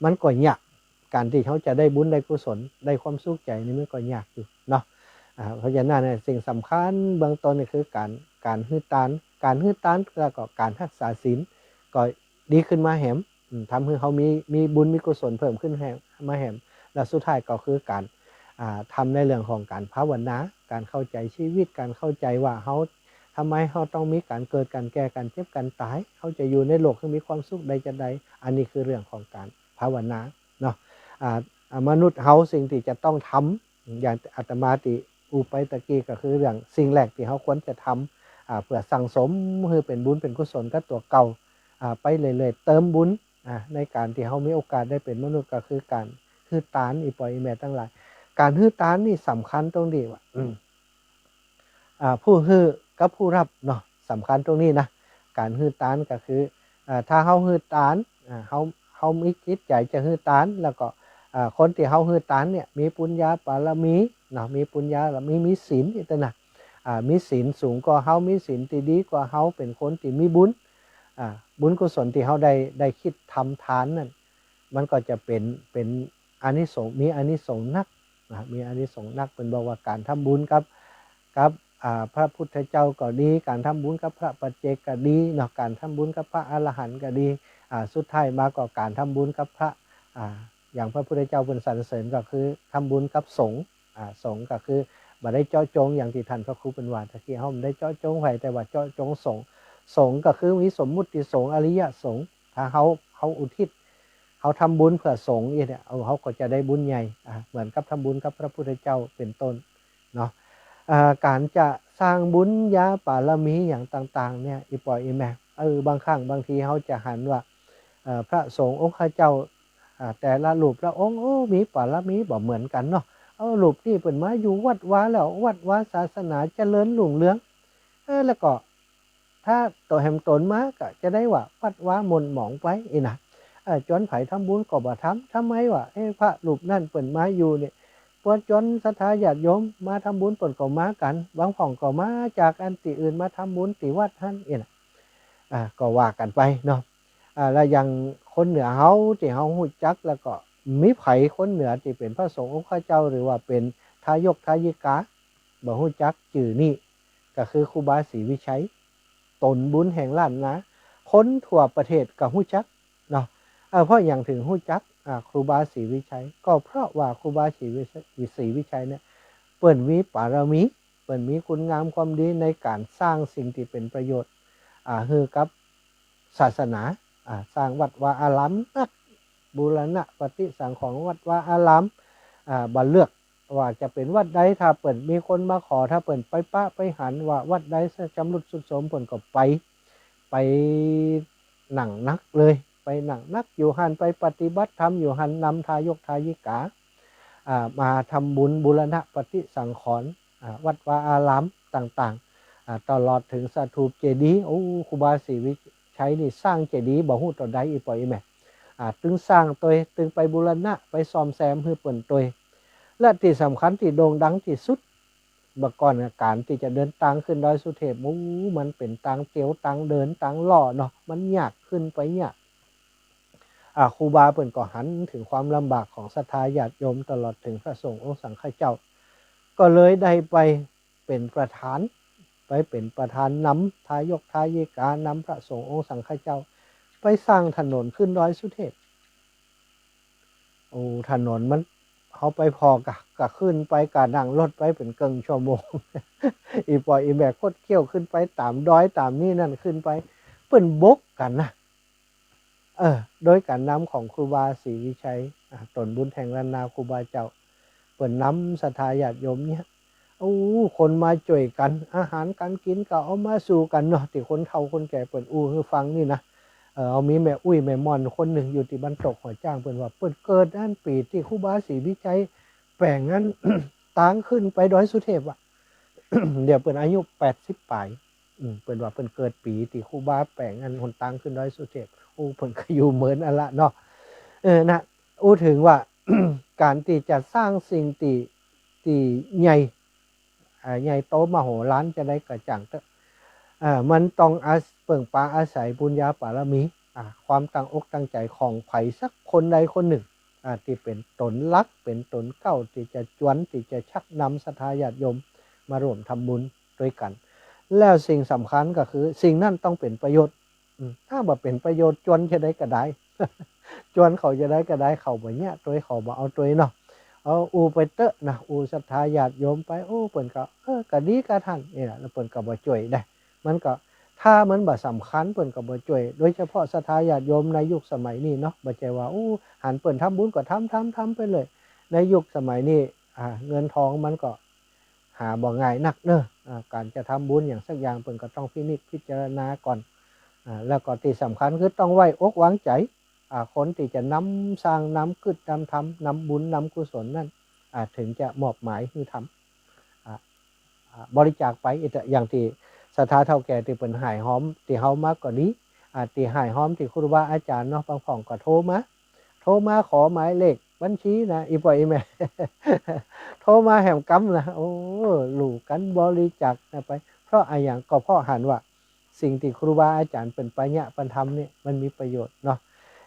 มันก็ยาก ก๋านตี้เฮาจะได้บุญได้กุศล ได้ความสุขใจ๋นี่มันก็ยากอยู่เนาะ อ่า เพราะฉะนั้นเนี่ยสิ่งสำคัญเบื้องต้นนี่คือก๋าน ก๋านหื้อตาน ก๋านหื้อตานแล้วก็ก๋านฮักษาศีล ก็ดีขึ้นมาแหม อืม ทำหื้อเฮามี มีบุญมีกุศลเพิ่มขึ้นแหม มาแหม แล้วสุดท้ายก็คือก๋าน อ่า ทำในเรื่องของก๋านภาวนา ก๋านเข้าใจ๋ชีวิต ก๋านเข้าใจ๋ว่าเฮา ทำไมเฮาต้องมีก๋านเกิด ก๋านแก่ ก๋านเจ็บ ก๋านต๋าย เฮาจะอยู่ในโลกหื้อมีความสุขได้จาใด อันนี้คือเรื่องของก๋านภาวนาเนาะ อ่า อ่า มนุษย์เฮาสิ่งตี้จะต้องทำ อย่างอาตมาตี้อู้ไปตะกี้ก็คือเรื่องสิ่งแรกตี้เฮาควรจะทำ อ่า เปื้อสั่งสมหื้อเป๋นบุญเป๋นกุศลกับตั๋วเก่า อ่า ไปเรื่อยๆ เติมบุญ อ่า ในก๋านตี้เฮามีโอกาสได้เป๋นมนุษย์ก็คือก๋านหื้อตาน อี่ป้ออี่แม่ตังหลาย ก๋านหื้อตานนี่สำคัญตรงตี้ว่า อืม อ่า ผู้หื้อกับผู้ฮับเนาะ สำคัญตรงนี้นะ ก๋านหื้อตานก็คือ อ่า ถ้าเฮาหื้อตาน อ่า เฮา เฮามีจิตใจ๋จะหื้อตาน แล้วก็ อ่า คนตี้เฮาหื้อตานเนี่ยมีปุญญาบารมีเนาะ มีปุญญาบารมี มีศีลนี่ตะนะ อ่า มีศีลสูงกว่าเฮา มีศีลตี้ดีกว่าเฮา เป๋นคนตี้มีบุญ อ่า บุญกุศลตี้เฮาได้ ได้คิดทำตานนั้น มันก็จะเป๋น เป๋นอานิสงส์ มีอานิสงส์นักนะ มีอานิสงส์นัก เปิ้นบอกว่าก๋านทำบุญกับ กับ อ่า พระพุทธเจ้าก็ดี ก๋านทำบุญกับพระปัจเจกก็ดีเนาะ ก๋านทำบุญกับพระอรหันต์ก็ดี อ่า สุดท้ายมาก็ก๋านทำบุญกับพระ อ่า อย่างพระพุทธเจ้าเปิ้นสรรเสริญก็คือทำบุญกับสงฆ์ อ่า สงฆ์ก็คือบ่ได้เจาะจง อย่างตี้ต้านพระครูเปิ้นว่าตะกี้ เฮาบ่ได้เจาะจงใผ แต่ว่าเจาะจงสงฆ์ สงฆ์ก็คือมีสมมุติสงฆ์ อริยสงฆ์ ถ้าเฮา เฮาอุทิศ เฮาทำบุญเปื้อสงฆ์อี้เนี่ย เออ เฮาก็จะได้บุญใหญ่ อ่า เหมือนกับทำบุญกับพระพุทธเจ้าเป๋นต้นเนาะ อ่า ก๋านจะสร้างบุญญาบารมีอย่างต่างๆ เนี่ย อี่ป้ออี่แม่ เออ บางครั้งบางทีเฮาจะหันว่า เอ่อ พระสงฆ์องค์ข้าเจ้า อ่า แต่ละรูปละองค์ โอ้ มีบารมีบ่เหมือนกั๋นเนาะ เออ รูปนี้เปิ้นมาอยู่วัดวาแล้ว วัดวาศาสนาเจริญรุ่งเรือง เออ แล้วก็ ถ้าตั๋วแหมต๋นมาก็จะได้ว่าวัดวาหม่นหมองไปอี้นะ เอ่อ จวนใผทำบุญก็บ่ทำ ทำไมวะ เอ๊ะ พระรูปนั้นเปิ้นมาอยู่เนี่ย ปวกจนศรัทธาญาติโยมมาทำบุญเปิ้นก็มากั๋น บางพ่องก็มาจากอันตี้อื่นมาทำบุญตี้วัดหั้นอี้นะ อ่า ก็ว่ากั๋นไปเนาะ อ่า แล้วอย่างคนเหนือเฮาตี้เฮาฮู้จัก แล้วก็มีใผคนเหนือตี้เป๋นพระสงฆ์องค์ข้าเจ้า หรือว่าเป๋นทายกทายิกา บ่ฮู้จักจื้อนี้ ก็คือครูบาศรีวิชัย ตนบุญแห่งล้านนา คนทั่วประเทศก็ฮู้จักเนาะ เออ เพราะหยังถึงฮู้จัก อ่า ครูบาศรีวิชัย ก็เพราะว่าครูบาศรีวิชัย ศรีวิชัยเนี่ย เปิ้นมีปารมี เปิ้นมีคุณงามความดีในก๋านสร้างสิ่งตี้เป๋นประโยชน์ อ่า หื้อกับศาสนา อ่า สร้างวัดวาอารามนัก บูรณะปฏิสังขรณ์วัดวาอาราม อ่า บ่เลือกว่าจะเป๋นวัดใด ถ้าเปิ้นมีคนมาขอ ถ้าเปิ้นไปปะไปหันว่าวัดใดชำรุดทรุดโทรม เปิ้นก็ไป ไปหนักนักเลย ไปหนักนัก อยู่หั้นไปปฏิบัติธรรมอยู่หั้น นำทายกทายิกา อ่า มาทำบุญบูรณะปฏิสังขรณ์ อ่า วัดวาอารามต่างๆ อ่า ตลอดเถิงสถูปเจดีย์ โอ้ ครูบาศรีวิชัยนี่สร้างเจดีย์บ่ฮู้เต้าใด อี่ป้ออี่แม่ อ่า ตึงสร้างตวย ตึงไปบูรณะ ไปซ่อมแซมหื้อเปิ้นตวย และตี้สำคัญตี้โด่งดังตี้สุด บ่าก่อนก๋านตี้จะเดินตางขึ้นดอยสุเทพ โอ้ มันเป๋นตางเตียว ตางเดิน ตางล่อเนาะ มันยาก ขึ้นไปยาก อ่า ครูบาเปิ้นก็หันเถิงความลำบากของศรัทธาญาติโยม ตลอดเถิงพระสงฆ์องค์สังฆเจ้า ก็เลยได้ไปเป๋นประธาน ไปเป๋นประธานนำทายกทายิกา นำพระสงฆ์องค์สังฆเจ้า ไปสร้างถนนขึ้นดอยสุเทพ โอ้ ถนนมัน เฮาไปผ่อก็ ก็ขึ้นไปก็นั่งรถไปเป๋นเกิ่งชั่วโมง อี่ป้ออี่แม่คดเคี้ยวขึ้นไปต๋ามดอยต๋ามนี่นั่นขึ้นไป เปิ้นบกกั๋นนะ เออ โดยก๋านนำของครูบาศรีวิชัย อ่า ต๋นบุญแห่งล้านนาครูบาเจ้า เปิ้นนำศรัทธาญาติโยมเนี่ย โอ้ คนมาจ้วยกั๋น อาหารก๋านกิ๋นก็เอามาสู่กั๋นเนาะ ตี้คนเฒ่าคนแก่เปิ้นอู้หื้อฟังนี่นะ เออ เอามีแม่อุ๊ยแม่ม่อนคนนึ่งอยู่ตี้บ้านตกหัวจ้าง เปิ้นว่าเปิ้นเกิดอั้นปี๋ตี้ครูบาศรีวิชัยแป๋งอั้น ตางขึ้นไปดอยสุเทพอะ เดี๋ยวเปิ้นอายุแปดสิบป๋าย อืม เปิ้นว่าเปิ้นเกิดปี๋ตี้ครูบาแป๋งอั้นหนตางขึ้นดอยสุเทพ โอ้ เปิ้นก็อยู่เมินอั้นละเนาะ เออ นะ อู้เถิงว่า ก๋านตี้จะสร้างสิ่งตี้ ตี้ใหญ่ อ่า ใหญ่โตมโหฬารจะใดก็จ่างเต๊อะ อ่า มันต้องอาศ- เปิ่งปาอาศัยบุญญาปารมี อ่า ความตั้งอกตั้งใจ๋ของใผสักคนใดคนนึ่ง อ่า ตี้เป๋นต๋นหลัก เป๋นต๋นเก๊า ตี้จะจวน ตี้จะชักนำศรัทธาญาติโยมมาร่วมทำบุญตวยกั๋น แล้วสิ่งสำคัญก็คือสิ่งนั้นต้องเป๋นประโยชน์ อืม ถ้าบ่เป๋นประโยชน์ จวนจะใดก็ได้ จวนเขาจะใดก็ได้ เขาบ่เยียะตวย เขาบ่เอาตวยเนาะ เอาอู้ไปเต๊อะนะ อู้ศรัทธาญาติโยมไป โอ้ เปิ้นก็ เออ ก็ดีก้าต้าน นี่แหละ แล้วเปิ้นก็บ่จ้วยได้ มันก็ ถ้ามันบ่สำคัญ เปิ้นก็บ่จ้วย โดยเฉพาะศรัทธาญาติโยมในยุคสมัยนี้เนาะ บ่ใจ้ว่า โอ้ หันเปิ้นทำบุญก็ทำ ทำ ทำไปเลย ในยุคสมัยนี้ อ่า เงินทองมันก็หาบ่ง่ายนักเนาะ อ่า ก๋านจะทำบุญอย่างสักอย่าง เปิ้นก็ต้องพินิจพิจารณาก่อน อ่า แล้วก็ตี้สำคัญคือต้องไว้อกวางใจ๋ อ่า คนตี้จะนำสร้าง นำกึ๊ด นำทำ นำบุญ นำกุศลนั้น อ่า เถิงจะมอบหมายหื้อทำ อ่า อ่า บริจาคไป อย่างตี้ศรัทธาเฒ่าแก่ตี้เปิ้นหายฮ้อมตี้เฮามาก็ดี อ่า ตี้หายฮ้อมตี้ครูบาอาจ๋ารย์เนาะ บางพ่องก็โทรมา โทรมาขอหมายเลขบัญชีนะ อี่ป้ออี่แม่ โทรมาแหมกำนะ โอ้ ลู่กั๋นบริจาคนะไป เพราะอะหยัง ก็เพราะหันว่า สิ่งตี้ครูบาอาจ๋ารย์เปิ้นปะเยียะเปิ้นทำเนี่ย มันมีประโยชน์เนาะ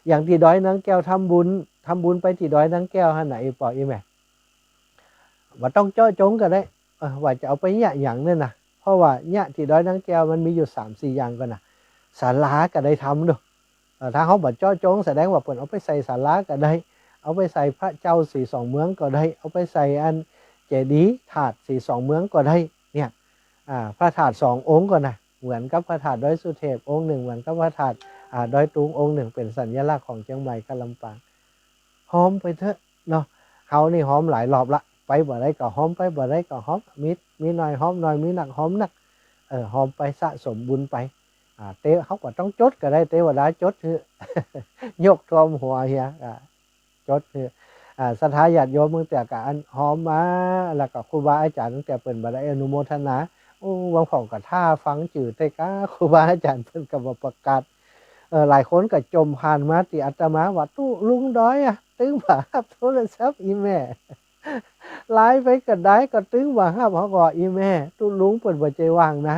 อย่างตี้ดอยนางแก้วทำบุญ ทำบุญไปตี้ดอยนางแก้วหั้นนะ อี่ป้ออี่แม่ บ่ต้องเจาะจงก็ได้ เออ ว่าจะเอาไปเยียะหยังเนี่ยนะ เพราะว่าเยียะตี้ดอยนางแก้วมันมีอยู่สามสี่อย่างก่อนะ ศาลาก็ได้ทำเนาะ เออ ถ้าเฮาบ่เจาะจง แสดงว่าเปิ้นเอาไปใส่ศาลาก็ได้ เอาไปใส่พระเจ้าสีสองเมืองก็ได้ เอาไปใส่อันเจดีย์ธาตุสีสองเมืองก็ได้ เนี่ย อ่า พระธาตุสององค์ก่อนะ เหมือนกับพระธาตุดอยสุเทพองค์นึ่ง เหมือนกับพระธาตุ อ่า ดอยตุงองค์นึ่ง เป๋นสัญลักษณ์ของเจียงใหม่กับลำปาง ฮ้อมไปเต๊อะเนาะ เฮานี่ฮ้อมหลายรอบละ ไปบ่าใดก็ฮ้อม ไปบ่าใดก็ฮ้อม มี มีน้อยฮ้อมน้อย มีนักฮ้อมนัก เออ ฮ้อมไปสะสมบุญไป อ่า เต- เฮาก็ต้องจดก็ได้ เตวดาจดหื้อ ยกท่วมหัวเหีย อ่า จดหื้อ อ่า ศรัทธาญาติโยมบางเตื้อก็อันฮ้อมมา แล้วก็ครูบาอาจ๋ารย์บางเตื้อเปิ้นบ่ได้อนุโมทนา โอ้ บางพ่องก็ท่าฟังจื้อเต๊อะก้า ครูบาอาจ๋ารย์เปิ้นก็บ่ประกาศ เออ หลายคนก็จ่มผ่านมาตี้อาตมาว่า ตุ๊ลุงดอยอะ ตึงบ่ฮับโทรศัพท์อี่แม่ ไลน์ไปก็ได้ ก็ตึงบ่ฮับ เฮาก็ อี่แม่ ตุ๊ลุงเปิ้นบ่ใจ้ว่างนะ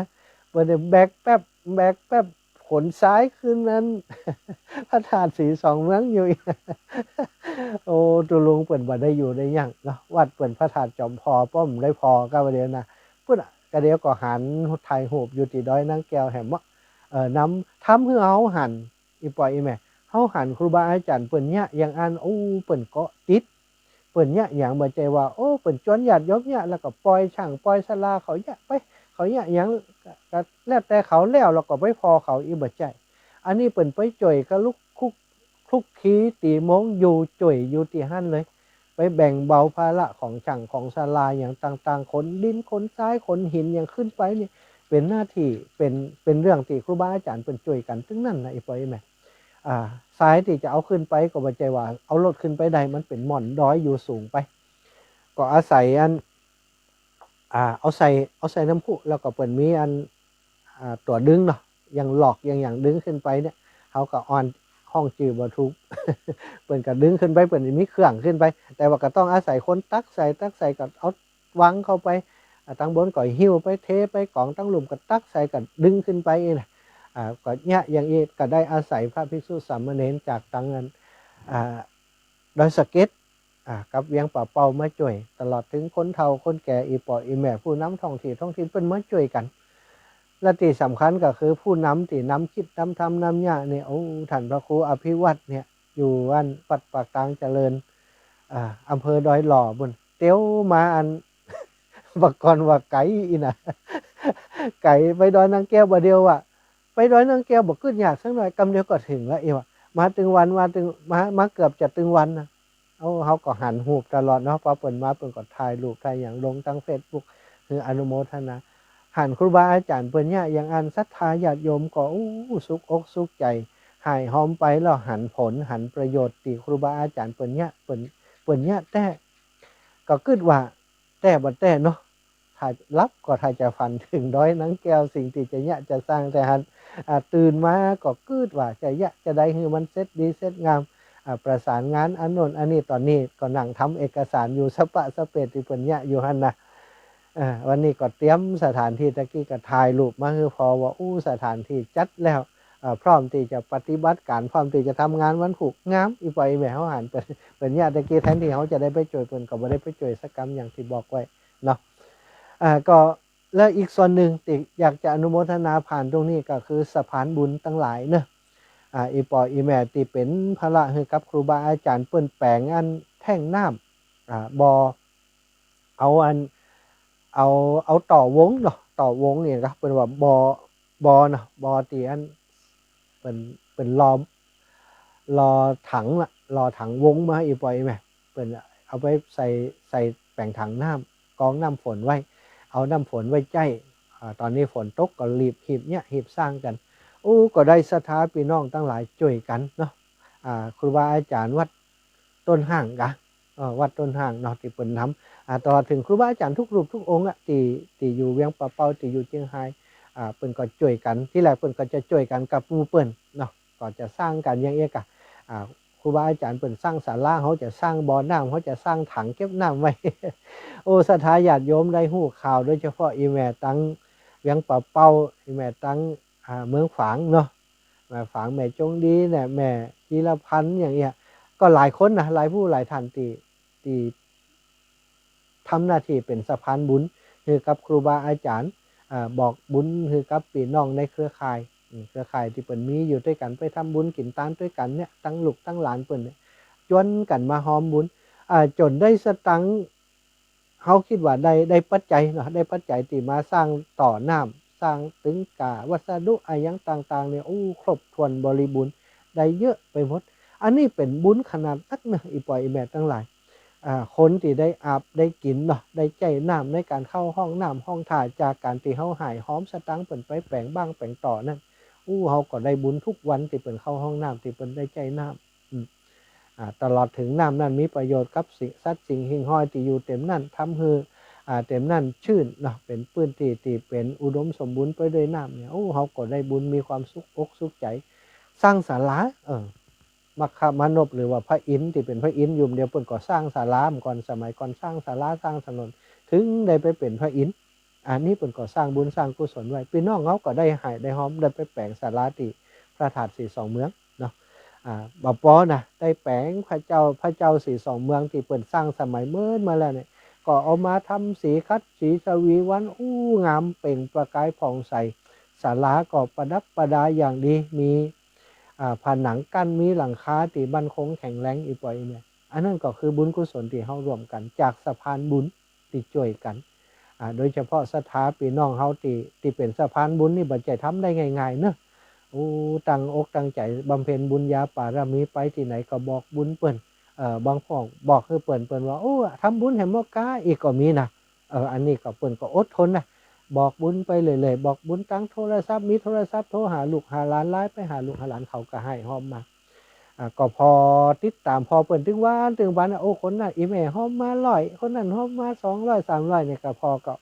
เปิ้นเนี่ยแบกแป๊บ แบกแป๊บ ขนซ้ายขึ้นนั้น พระธาตุสีสองเมืองอยู่ โอ้ ตุ๊ลุงเปิ้นบ่ได้อยู่ได้หยังเนาะ วัดเปิ้นพระธาตุจอมผ่อ ป้อมได้ผ่อก็บ่าเดียวนะ ปุ้นอะ ก็เดี๋ยวก็หันถ่ายรูปอยู่ตี้ดอยนางแก้วแหมเนาะ เออ นำ ทำหื้อเฮาหัน อี่ป้ออี่แม่ เขาหันครูบาอาจ๋ารย์เปิ้นเยียะอย่างอั้น โอ้ เปิ้นก็ติด เปิ้นเยียะหยัง บ่ใจ้ว่า โอ้ เปิ้นจวนญาติโยมเยียะ แล้วก็ป่อยช่างป่อยศาลาเขาเยียะไป เขาเยียะหยัง ก็ ก็แล้วแต่เขา แล้ว แล้วก็ไปผ่อเขา อี้บ่ใจ้ อันนี้เปิ้นไปจ้วยกับลุกคลุก คลุกคลี ตี๋มงอยู่จ้วยอยู่ตี้หั้นเลย ไปแบ่งเบาภาระของช่างของศาลาอย่างต่างๆ ขนดินขนทรายขนหินอย่างขึ้นไปนี่ เป๋นหน้าตี้ เป๋น เป๋นเรื่องตี้ครูบาอาจ๋ารย์เปิ้นจ้วยกั๋นตึงนั้นนะ อี่ป้ออี่แม่ อ่า ทรายตี้จะเอาขึ้นไปก็บ่ใจ้ว่าเอารถขึ้นไปได้ มันเป๋นหม่อนดอยอยู่สูงไป ก็อาศัยอัน อ่า เอาใส่ เอาใส่น้ำพุ แล้วก็เปิ้นมีอัน อ่า ตั๋วดึงเนาะ อย่างหลอกอย่างหยังดึงขึ้นไปเนี่ย เฮาก็อ่อน ฮ้องจื้อบ่ถูก เปิ้นก็ดึงขึ้นไป เปิ้นมีเครื่องขึ้นไป แต่ว่าก็ต้องอาศัยคนตักใส่ ตักใส่ก็เอาวางเข้าไป อ่า ตังบนก็หิ้วไป เทไป ก๋องตังลุ่มก็ตักใส่ก็ดึงขึ้นไปอี้นะ อ่า ก็เยียะอย่างอี้ก็ได้อาศัยพระภิกษุสามเณรจากตังอัน อ่า ดอยสะเก็ด อ่า กับเวียงป่าเป้ามาจ้วย ตลอดเถิงคนเฒ่าคนแก่ อี่ป้ออี่แม่ ผู้นำท้องตี้ท้องถิ่น เปิ้นมาจ้วยกั๋น และตี้สำคัญก็คือผู้นำตี้นำกึ๊ดนำทำนำเยียะนี่ โอ้ ต้านพระครูอภิวัฒน์เนี่ย อยู่อันวัดปากตางเจริญ อ่า อำเภอดอยหล่อปุ้น เตียวมาอัน บ่าก่อนว่าไก๋อี้นะ ไก๋ไปดอยนางแก้วบ่าเดียวอะ ไปดอยนางแก้วบ่กึ๊ดยากสักหน่อย กำเดียวก็เถิงละ เอวอะ มาตึงวัน มาตึง มา มาเกือบจะตึงวันนะ โอ้ เฮาก็หันฮูปตลอดเนาะ พอเปิ้นมาเปิ้นก็ถ่ายฮูปถ่ายหยังลงตังเฟซบุ๊ก หื้ออนุโมทนา หันครูบาอาจ๋ารย์เปิ้นเยียะอย่างอั้น ศรัทธาญาติโยมก็ โอ้ สุขอกสุขใจ๋ หายหอมไปแล้วหันผล หันประโยชน์ตี้ครูบาอาจ๋ารย์เปิ้นเยียะ เปิ้น เปิ้นเยียะแต๊ ก็กึ๊ดว่า แต๊บ่แต๊เนาะ ถ้าหลับก็ถ้าจะฝันเถิงดอยนางแก้ว สิ่งตี้จะเยียะจะสร้างแต่หั้น อ่า ตื่นมาก็กึ๊ดว่าจะเยียะจะใดหื้อมันเสร็จดีเสร็จงาม อ่า ประสานงานอันโน้นอันนี้ ต๋อนนี้ก็นั่งทำเอกสารอยู่สะปะสะเปะตี้เปิ้นเยียะอยู่หั้นนะ อ่า วันนี้ก็เตรียมสถานตี้ ตะกี้ก็ถ่ายฮูปมาหื้อผ่อว่า อู้ สถานตี้จัดแล้ว อ่า พร้อมตี้จะปฏิบัติก๋าน พร้อมตี้จะทำงานวันพูก งาม อี่ป้ออี่แม่ เฮาหันเปิ้น เปิ้นเยียะตะกี้ แทนตี้เฮาจะได้ไปจ้วยเปิ้น ก็บ่ได้ไปจ้วยสักกำอย่างตี้บอกไว้เนาะ อ่า ก็ และอีกส่วนนึ่งตี้อยากจะอนุโมทนาผ่านตรงนี้ก็คือสะพานบุญตังหลายเนาะ อ่า อี่ป้ออี่แม่ตี้เป๋นภาระหื้อกับครูบาอาจ๋ารย์ เปิ้นแป๋งอันแท่งน้ำ อ่า บ่อ เอาอัน เอา เอาต่อวงเนาะ ต่อวงเนี่ยครับ เปิ้นว่าบ่อ บ่อเนาะ บ่อตี้อัน เปิ้น เปิ้นหล่อ หล่อถังละ หล่อถังวงมา อี่ป้ออี่แม่ เปิ้นเอาไปใส่ ใส่แป๋งถังน้ำ กองน้ำฝนไว้ เอาน้ำฝนไว้ใจ๊ อ่า ต๋อนนี้ฝนตกก็รีบ รีบเยียะ รีบสร้างกั๋น โอ้ ก็ได้ศรัทธาปี้น้องตังหลายจ้วยกั๋นเนาะ อ่า ครูบาอาจ๋ารย์วัดต้นห้างกะ เอ่อ วัดต้นห้างเนาะ ตี้เปิ้นนำ อ่า ตลอดเถิงครูบาอาจ๋ารย์ทุกรูปทุกองค์อะ ตี้ ตี้อยู่เวียงป่าเป้า ตี้อยู่เจียงฮาย อ่า เปิ้นก็จ้วยกั๋น ตี้แรกเปิ้นก็จะจ้วยกั๋นกับหมู่เปิ้นเนาะ ก็จะสร้างกั๋นอย่างเอี้ยกะ อ่า ครูบาอาจ๋ารย์เปิ้นสร้างศาลา เฮาจะสร้างบ่อน้ำ เฮาจะสร้างถังเก็บน้ำไว้ โอ้ ศรัทธาญาติโยมได้ฮู้ข่าว โดยเฉพาะอี่แม่ตังเวียงป่าเป้า อี่แม่ตัง อ่า เมืองฝางเนาะ แม่ฝาง แม่จงดีเนี่ย แม่จีรพันธ์อย่างเอี้ย ก็หลายคนนะ หลายผู้หลายท่านตี้ ตี้ทำหน้าตี้เป๋นสะพานบุญหื้อกับครูบาอาจ๋ารย์ อ่า บอกบุญหื้อกับปี้น้องในเครือข่าย อืม เครือข่ายตี้เปิ้นมีอยู่ตวยกั๋น ไปทำบุญกิ๋นตานตวยกั๋นเนี่ย ตังลูกตังหลานเปิ้นเนี่ย จวนกั๋นมาฮอมบุญ อ่า จ๋นได้สตังค์ เฮาคิดว่าได้ ได้ปัจจัยเนาะ ได้ปัจจัยตี้มาสร้างต่อน้ำ สร้างตึงก้า วัสดุอะหยังต่างๆ เนี่ย โอ้ ครบถ้วนบริบูรณ์ ได้เยอะไปหมด อันนี้เป๋นบุญขนาดนักเนาะ อี่ป้ออี่แม่ตังหลาย อ่า คนตี้ได้อาบได้กิ๋นเนาะ ได้ใจ๊น้ำในก๋านเข้าห้องน้ำห้องท่า จากก๋านตี้เฮาหายฮอมสตังค์เปิ้นไปแป๋งบ้างแป๋งต่อนั่น อู้ เฮาก็ได้บุญทุกวันตี้เปิ้นเข้าห้องน้ำ ตี้เปิ้นได้ใจ๊น้ำ อืม อ่า ตลอดเถิงน้ำนั้นมีประโยชน์กับสิ่ง สัตว์สิ่งหิ่งห้อยตี้อยู่เต็มนั้น ทำหื้อ อ่า เต็มนั้นชื้นเนาะ เป๋นปื้นตี้ตี้เป๋นอุดมสมบูรณ์ไปด้วยน้ำเนี่ย โอ้ เฮาก็ได้บุญ มีความสุขอกสุขใจ๋ สร้างศาลา เออ มัคคมานพหรือว่าพระอินทร์ตี้เป๋นพระอินทร์อยู่เดียว เปิ้นก็สร้างศาลา เมื่อก่อน สมัยก่อนสร้างศาลา สร้างถนน เถิงได้ไปเป๋นพระอินทร์ อันนี้เปิ้นก็สร้างบุญสร้างกุศลไว้ ปี้น้องเฮาก็ได้หายได้ฮอม ได้ไปแป๋งศาลาตี้พระธาตุสีสองเมืองเนาะ อ่า บ่ปอนะ ได้แป๋งพระเจ้า พระเจ้าสีสองเมืองตี้เปิ้นสร้างสมัยเมินมาแล้วเนี่ย ก็เอามาทำสีขัดสีสวีวัน อู้ งามเปล่งประกายผ่องใส ศาลาก็ประดับประดาอย่างดี มี อ่า ผนังกั้น มีหลังคาตี้มั่นคงแข็งแรง อี่ป้ออี่แม่ อันนั้นก็คือบุญกุศลตี้เฮาร่วมกั๋นจากสะพานบุญตี้จ้วยกั๋น อ่า โดยเฉพาะศรัทธาปี้น้องเฮาตี้ ตี้เป๋นสะพานบุญนี่บ่ใจ้ทำได้ง่ายๆ เนาะ โอ้ ตั้งอกตั้งใจ๋บำเพ็ญบุญญาปารมี ไปตี้ไหนก็บอกบุญเปิ้น เอ่อ บางพ่องบอกหื้อเปิ้น เปิ้นว่า โอ้ ทำบุญแหมหมดก้า อี่ก็มีนะ เออ อันนี้ก็เปิ้นก็อดทนนะ บอกบุญไปเรื่อยๆ บอกบุญตางโทรศัพท์ มีโทรศัพท์โทรหาลูกหาหลาน ไลน์ไปหาลูกหาหลาน เขาก็หื้อฮอมมา อ่า ก็ผ่อติดต๋ามผ่อเปิ้นตึงวันตึงวันนะ โอ้ คนนั้นอี่แม่ฮอมมาร้อย คนนั้นฮอมมาสองร้อย สามร้อย เนี่ย ก็ผ่อก็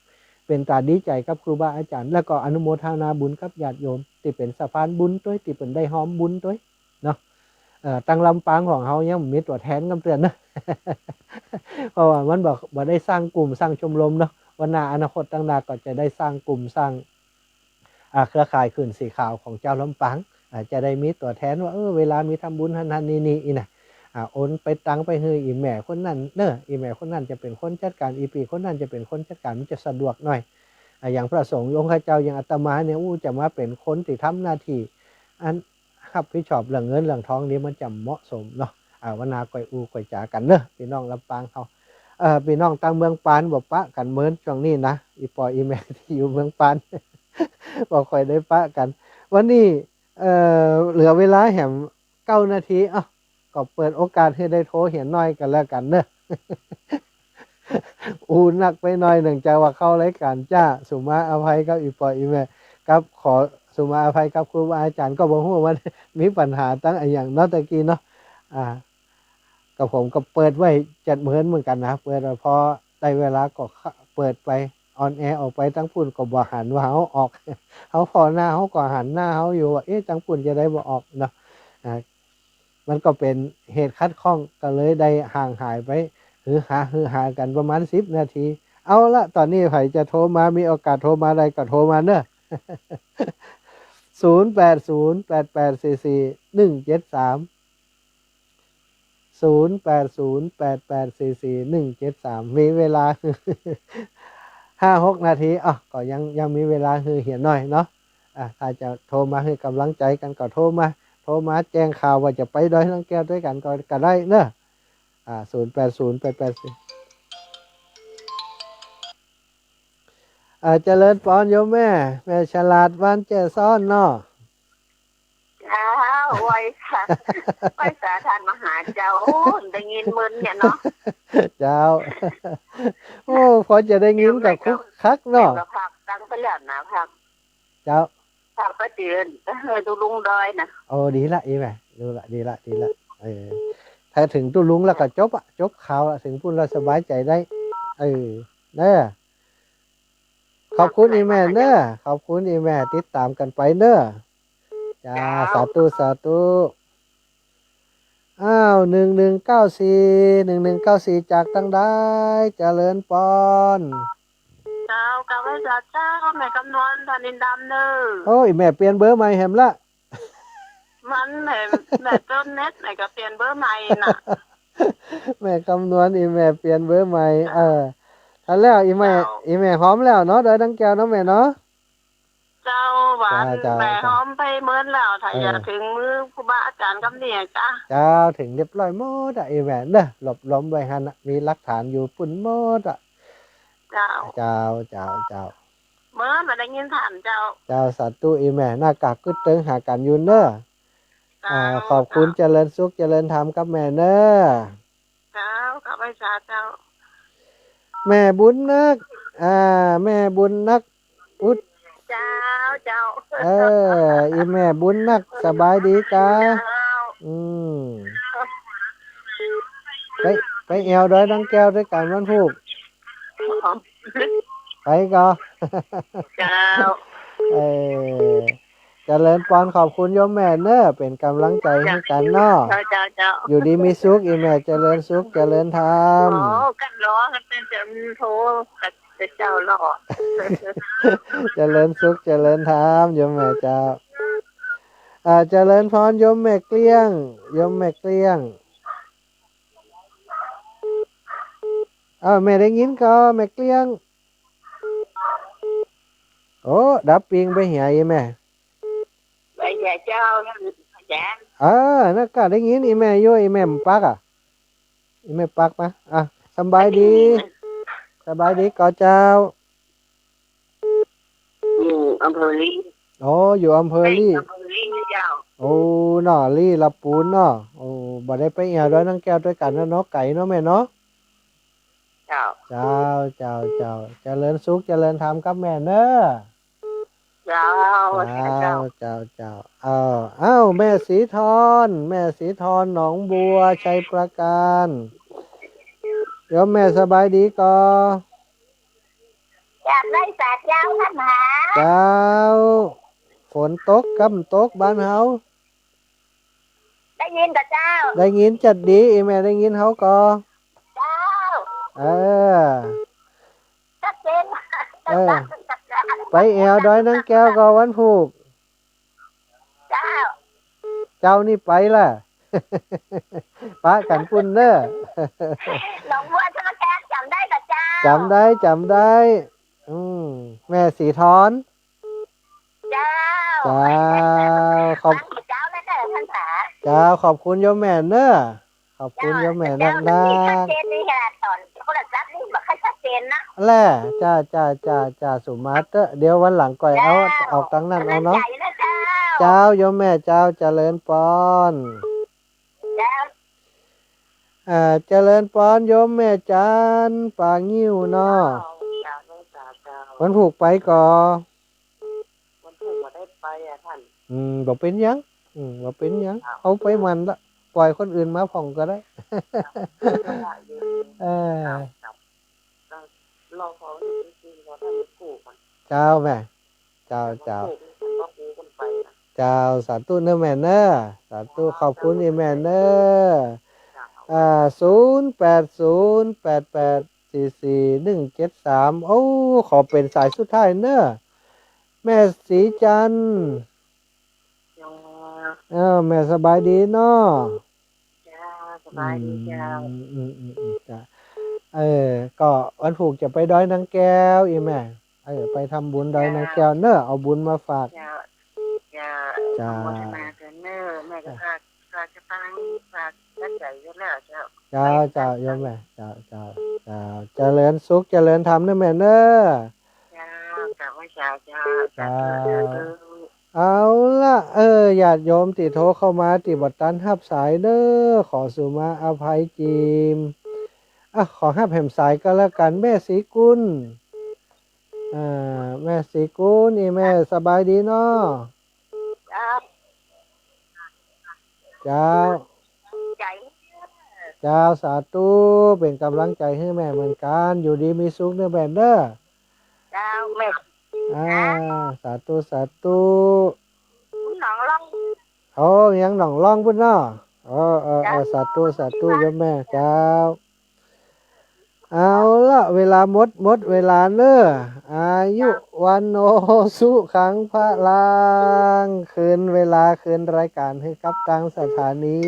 เป๋นต๋าดีใจ๋กับครูบาอาจ๋ารย์ แล้วก็อนุโมทนาบุญกับญาติโยมตี้เป๋นสะพานบุญตวย ตี้เปิ้นได้ฮอมบุญตวย เนาะ เอ่อ ตางลำปางของเฮายังบ่มีตั๋วแทนกำเตือนนะ เพราะว่ามันบ่ บ่ได้สร้างกลุ่มสร้างชมรมเนาะ วันหน้าอนาคตตางหน้าก็จะได้สร้างกลุ่มสร้าง อ่า เครือข่ายคืนสีขาวของจาวลำปาง อ่า จะได้มีตั๋วแทนว่า เออ เวลามีทำบุญหั้นๆ นี่ๆ อี้นะ อ่า โอนไปตังไปหื้ออี่แม่คนนั้นเน้อ อี่แม่คนนั้นจะเป๋นคนจัดก๋าน อี่ปี้คนนั้นจะเป๋นคนจัดก๋าน มันจะสะดวกหน่อย อ่า อย่างพระสงฆ์องค์ข้าเจ้า อย่างอาตมาเนี่ย อู้ จะมาเป๋นคนตี้ทำหน้าตี้อัน ฮับผิดชอบเรื่องเงินเรื่องทองนี่มันจะเหมาะสมเนาะ อ่า วันหน้าก่อยอู้ก่อยจ๋ากั๋นเน้อ ปี้น้องลำปางเฮา เอ่อ ปี้น้องตางเมืองปานบ่ปะกั๋นเมินช่วงนี้นะ อี่ป้ออี่แม่ตี้อยู่เมืองปาน บ่ค่อยได้ปะกั๋น วันนี้ เอ่อ เหลือเวลาแหมเก้านาที เอ้า ก็เปิดโอกาสหื้อได้โทรเหียหน้อยกั๋นแล้วกั๋นเน้อ อู้นักไปหน้อยนึ่ง จะว่าเข้ารายก๋านจ๊ะ สุมาอภัยกับอี่ป้ออี่แม่ กับขอสุมาอภัยกับครูบาอาจ๋ารย์ ก็บ่ฮู้ว่ามีปัญหาตางอะหยังเนาะ ตะกี้เนาะ อ่า กับผมก็เปิดไว้จัดเมินเหมือนกั๋นนะ เปิดไว้ พอได้เวลาก็เปิดไป ออนแอร์ออกไป ตางปุ้นก็บ่หันว่าเฮาออก เฮาผ่อหน้า เฮาก็หันหน้าเฮาอยู่ว่า เอ๊ะ ตางปุ้นจะได้บ่ออกเนาะ อ่า มันก็เป๋นเหตุขัดข้อง ก็เลยได้ห่างหายไป หือหา หือหากั๋นประมาณสิบนาที เอาละ ต๋อนนี้ใผจะโทรมา มีโอกาสโทรมาได้ก็โทรมาเน้อ ศูนย์แปดศูนย์ แปดแปดสี่สี่ หนึ่งเจ็ดสาม ศูนย์แปดศูนย์ แปดแปดสี่สี่ หนึ่งเจ็ดสาม มีเวลา ห้าหกนาที อ่ะ ก็ยัง ยังมีเวลาหื้อเหียหน้อยเนาะ อ่ะ ถ้าจะโทรมาหื้อก๋ำลังใจ๋กั๋นก็โทรมา โทรมาแจ้งข่าวว่าจะไปดอยนางแก้วตวยกั๋นก็ ก็ได้เนาะ อ่า ศูนย์แปดศูนย์ แปดแปดสี่ อ่า เจริญปอนโยมแม่ แม่ฉลาด บ้านแจ้ซ้อนเนาะ เจ้า ไหว้สา ไหว้สาต้านมหาเจ้า โอ้ ได้ยินเมินเนี่ยเนาะ เจ้า โอ้ พอจะได้ยินก็คึกคักเนาะ แม่ก็พักตังไปแล้วนะ พัก เจ้า พักไปเดือน เออ ตุ๊ลุงดอยนะ โอ้ ดีละ อีแม่ ดูละ ดีละ ดีละ เออ ถ้าเถิงตุ๊ลุงแล้วก็จบอะ จบข่าวละ เถิงปุ้นแล้วสบายใจ๋ได้ เออ เน้อ ขอบคุณอีแม่เน้อ ขอบคุณอีแม่ ติดต๋ามกั๋นไปเน้อ จ้า เจ้า สาธุ สาธุ อ้าว หนึ่งหนึ่งเก้าสี่ หนึ่งหนึ่งเก้าสี่ จากตางใด เจริญปอน เจ้า กราบไหว้สาเจ้า แม่คำนวณ ธนินดำเน้อ โอ้ย แม่เปลี่ยนเบอร์ใหม่แหมละ มันแหม แม่จนเน็ต แม่ก็เปลี่ยนเบอร์ใหม่น่ะ แม่คำนวณ อีแม่เปลี่ยนเบอร์ใหม่ เออ ทันแล้ว อีแม่ เจ้า อีแม่ฮอมแล้วเนาะ ดอยนางแก้วเนาะแม่เนาะ เจ้า หวาน เจ้า เจ้า แม่ฮอมไปเมินแล้ว ถ้า เออ อยากเถิงมือครูบาอาจ๋ารย์กำเนี่ยจ้ะ เจ้า เถิงเรียบร้อยหมดอะ อีแม่เน้อ รวบรวมไว้หั้นน่ะ มีหลักฐานอยู่ปุ้นหมดอะ เจ้า เจ้า เจ้า เจ้า เมินบ่ได้ยินต้านเจ้า เจ้า สาธุ อีแม่ หน้ากากกึ๊ดเติ๊งหากั๋นอยู่เน้อ เจ้า อ่า ขอบคุณ เจ้า เจริญสุข เจริญธรรมกับแม่เน้อ เจ้า กราบไหว้สาเจ้า แม่บุญนัก อ่า แม่บุญนัก อุด เจ้า เจ้า เออ อีแม่บุญนัก สบายดีกา เจ้า อืม ไป ไปแอ่วดอยนางแก้วตวยกั๋นวันพูก ไปก่อ เจ้า เออ เจริญปอน ขอบคุณโยมแม่เน้อ เป๋นก๋ำลังใจ๋หื้อกั๋นเนาะ เจ้า เจ้า เจ้า อยู่ดีมีสุข อีแม่ เจริญสุข เจริญธรรม โอ้ กั๋นรอ กั๋นเป๋นจะโทร กั๋นเจ้าเนาะ เจริญสุข เจริญธรรม โยมแม่เจ้า อ่า เจริญปอน โยมแม่เกลี้ยง โยมแม่เกลี้ยง อ้าว แม่ได้ยินก่อ แม่เกลี้ยง โอ้ ดับปิ้งไปเหียอีแม่ ไปเหียเจ้า จ้า เออ นั่นก็ได้ยินอี่แม่อยู่ อี่แม่ปักอ่ะ อี่แม่ปักมา อ่ะ สบายดี สบายดีก่อเจ้า อยู่อำเภอลี้ โอ้ อยู่อำเภอลี้ อำเภอลี้นะเจ้า โอ้ เนาะ ลี้ละปูนเนาะ โอ้ บ่ได้ไปแอ่วดอยนางแก้วตวยกั๋นแล้วเนาะ ไก๋เนาะแม่เนาะ เจ้า เจ้า เจ้า เจ้า เจริญสุข เจริญธรรมกับแม่เน้อ เจ้า เจ้า เจ้า เจ้า เจ้า เอ้า เอ้า แม่ศรีทอน แม่ศรีทอน หนองบัว ชัยปราการ โยมแม่สบายดีก่อ จ้า ได้สาเจ้าท่านหา เจ้า ฝนตก ก้ำตก บ้านเฮา ได้ยินก่อเจ้า ได้ยินจัดดี อี่แม่ได้ยินเฮาก่อ เจ้า เออ ชัดเจน เออ ไปแอ่วดอยนางแก้วก่อวันพูก เจ้า เจ้านี่ไปละ ปะกั๋นปุ้นเน้อ หนองบัว ชัยปราการ จ๋ำได้ก่อเจ้า จ๋ำได้ จ๋ำได้ อืม แม่ศรีทอน เจ้า เจ้า ขอบ เจ้า เจ้า ขอบคุณโยมแม่เน้อ ขอบคุณโยมแม่นักๆ เจ้า นี่ชัดเจนนี่ขนาดสอนโทรศัพท์นี่บ่ค่อยชัดเจนนะ แหละ จ้า จ้า จ้า จ้า สุมาเตอร์ เดี๋ยววันหลังก่อยเอา เจ้า ออกตางนั้นเอาเนาะ กำลังใจ๋นะเจ้า เจ้า โยมแม่เจ้า เจริญปอน เจ้า อ่า เจริญปอนโยมแม่จัน ปางิ้วเนาะ เจ้า เจ้า เจ้า วันพูกไปก่อ วันพูกบ่ได้ไปอ่ะท่าน อืม บ่เป๋นหยัง อืม บ่เป๋นหยัง เจ้า เอาไปมันละ ป่อยคนอื่นมาพ่องก็ได้ เจ้า เออ เจ้า เจ้า รอขอให้จริงๆ ขอท่านพูกอ่ะ เจ้าแม่ เจ้า เจ้า เจ้า สาธุเน้อแม่เน้อ สาธุ ขอบคุณอี่แม่เน้อ อ่า ศูนย์แปดศูนย์ แปดแปดสี่สี่หนึ่งเจ็ดสาม โอ้ ขอเป๋นสายสุดท้ายเน้อ แม่ศรีจันทร์ เจ้า เออ แม่สบายดีเนาะ เจ้า สบายดีเจ้า อืม อืม อืม อืม จ้ะ เออ ก็วันพูกจะไปดอยนางแก้วอี่แม่ เออ ไปทำบุญดอยนางแก้วเน้อ เอาบุญมาฝาก เจ้า เจ้า เจ้า อนุโมทนาเถินเน้อ แม่ก็ฝาก ฝากสตางค์ ฝากน้ำใจ๋อยู่แล้วเจ้า เจ้า เจ้า โยมแม่ เจ้า เจ้า เจ้า เจริญสุข เจริญธรรมเน้อแม่เน้อ เจ้า เจ้า ไหว้สาเจ้า เจ้า สาธุ สาธุ เอาละ เออ ญาติโยมตี้โทรเข้ามาตี้บ่ตันฮับสายเน้อ ขอสุมาอภัยจิม อ่ะ ขอฮับแหมสายก็แล้วกั๋น แม่ศรีกุล อ่า แม่ศรีกุล อี่แม่สบายดีเนาะ เจ้า เจ้า ใจ๋ เจ้า สาธุ เป๋นก๋ำลังใจ๋หื้อแม่เหมือนกั๋น อยู่ดีมีสุขเน้อแม่เน้อ เจ้า แม่ อ่า สาธุ สาธุ หนองล่อง โอ้ ยังหนองล่องปุ้นเนาะ เออ เออ เออ เจ้า สาธุ สาธุ โยมแม่ เจ้า เอาละ เวลาหมด หมดเวลาเน้อ อายุ วัณโณ สุขัง พลัง คืนเวลา คืนรายก๋านหื้อกับตางสถานี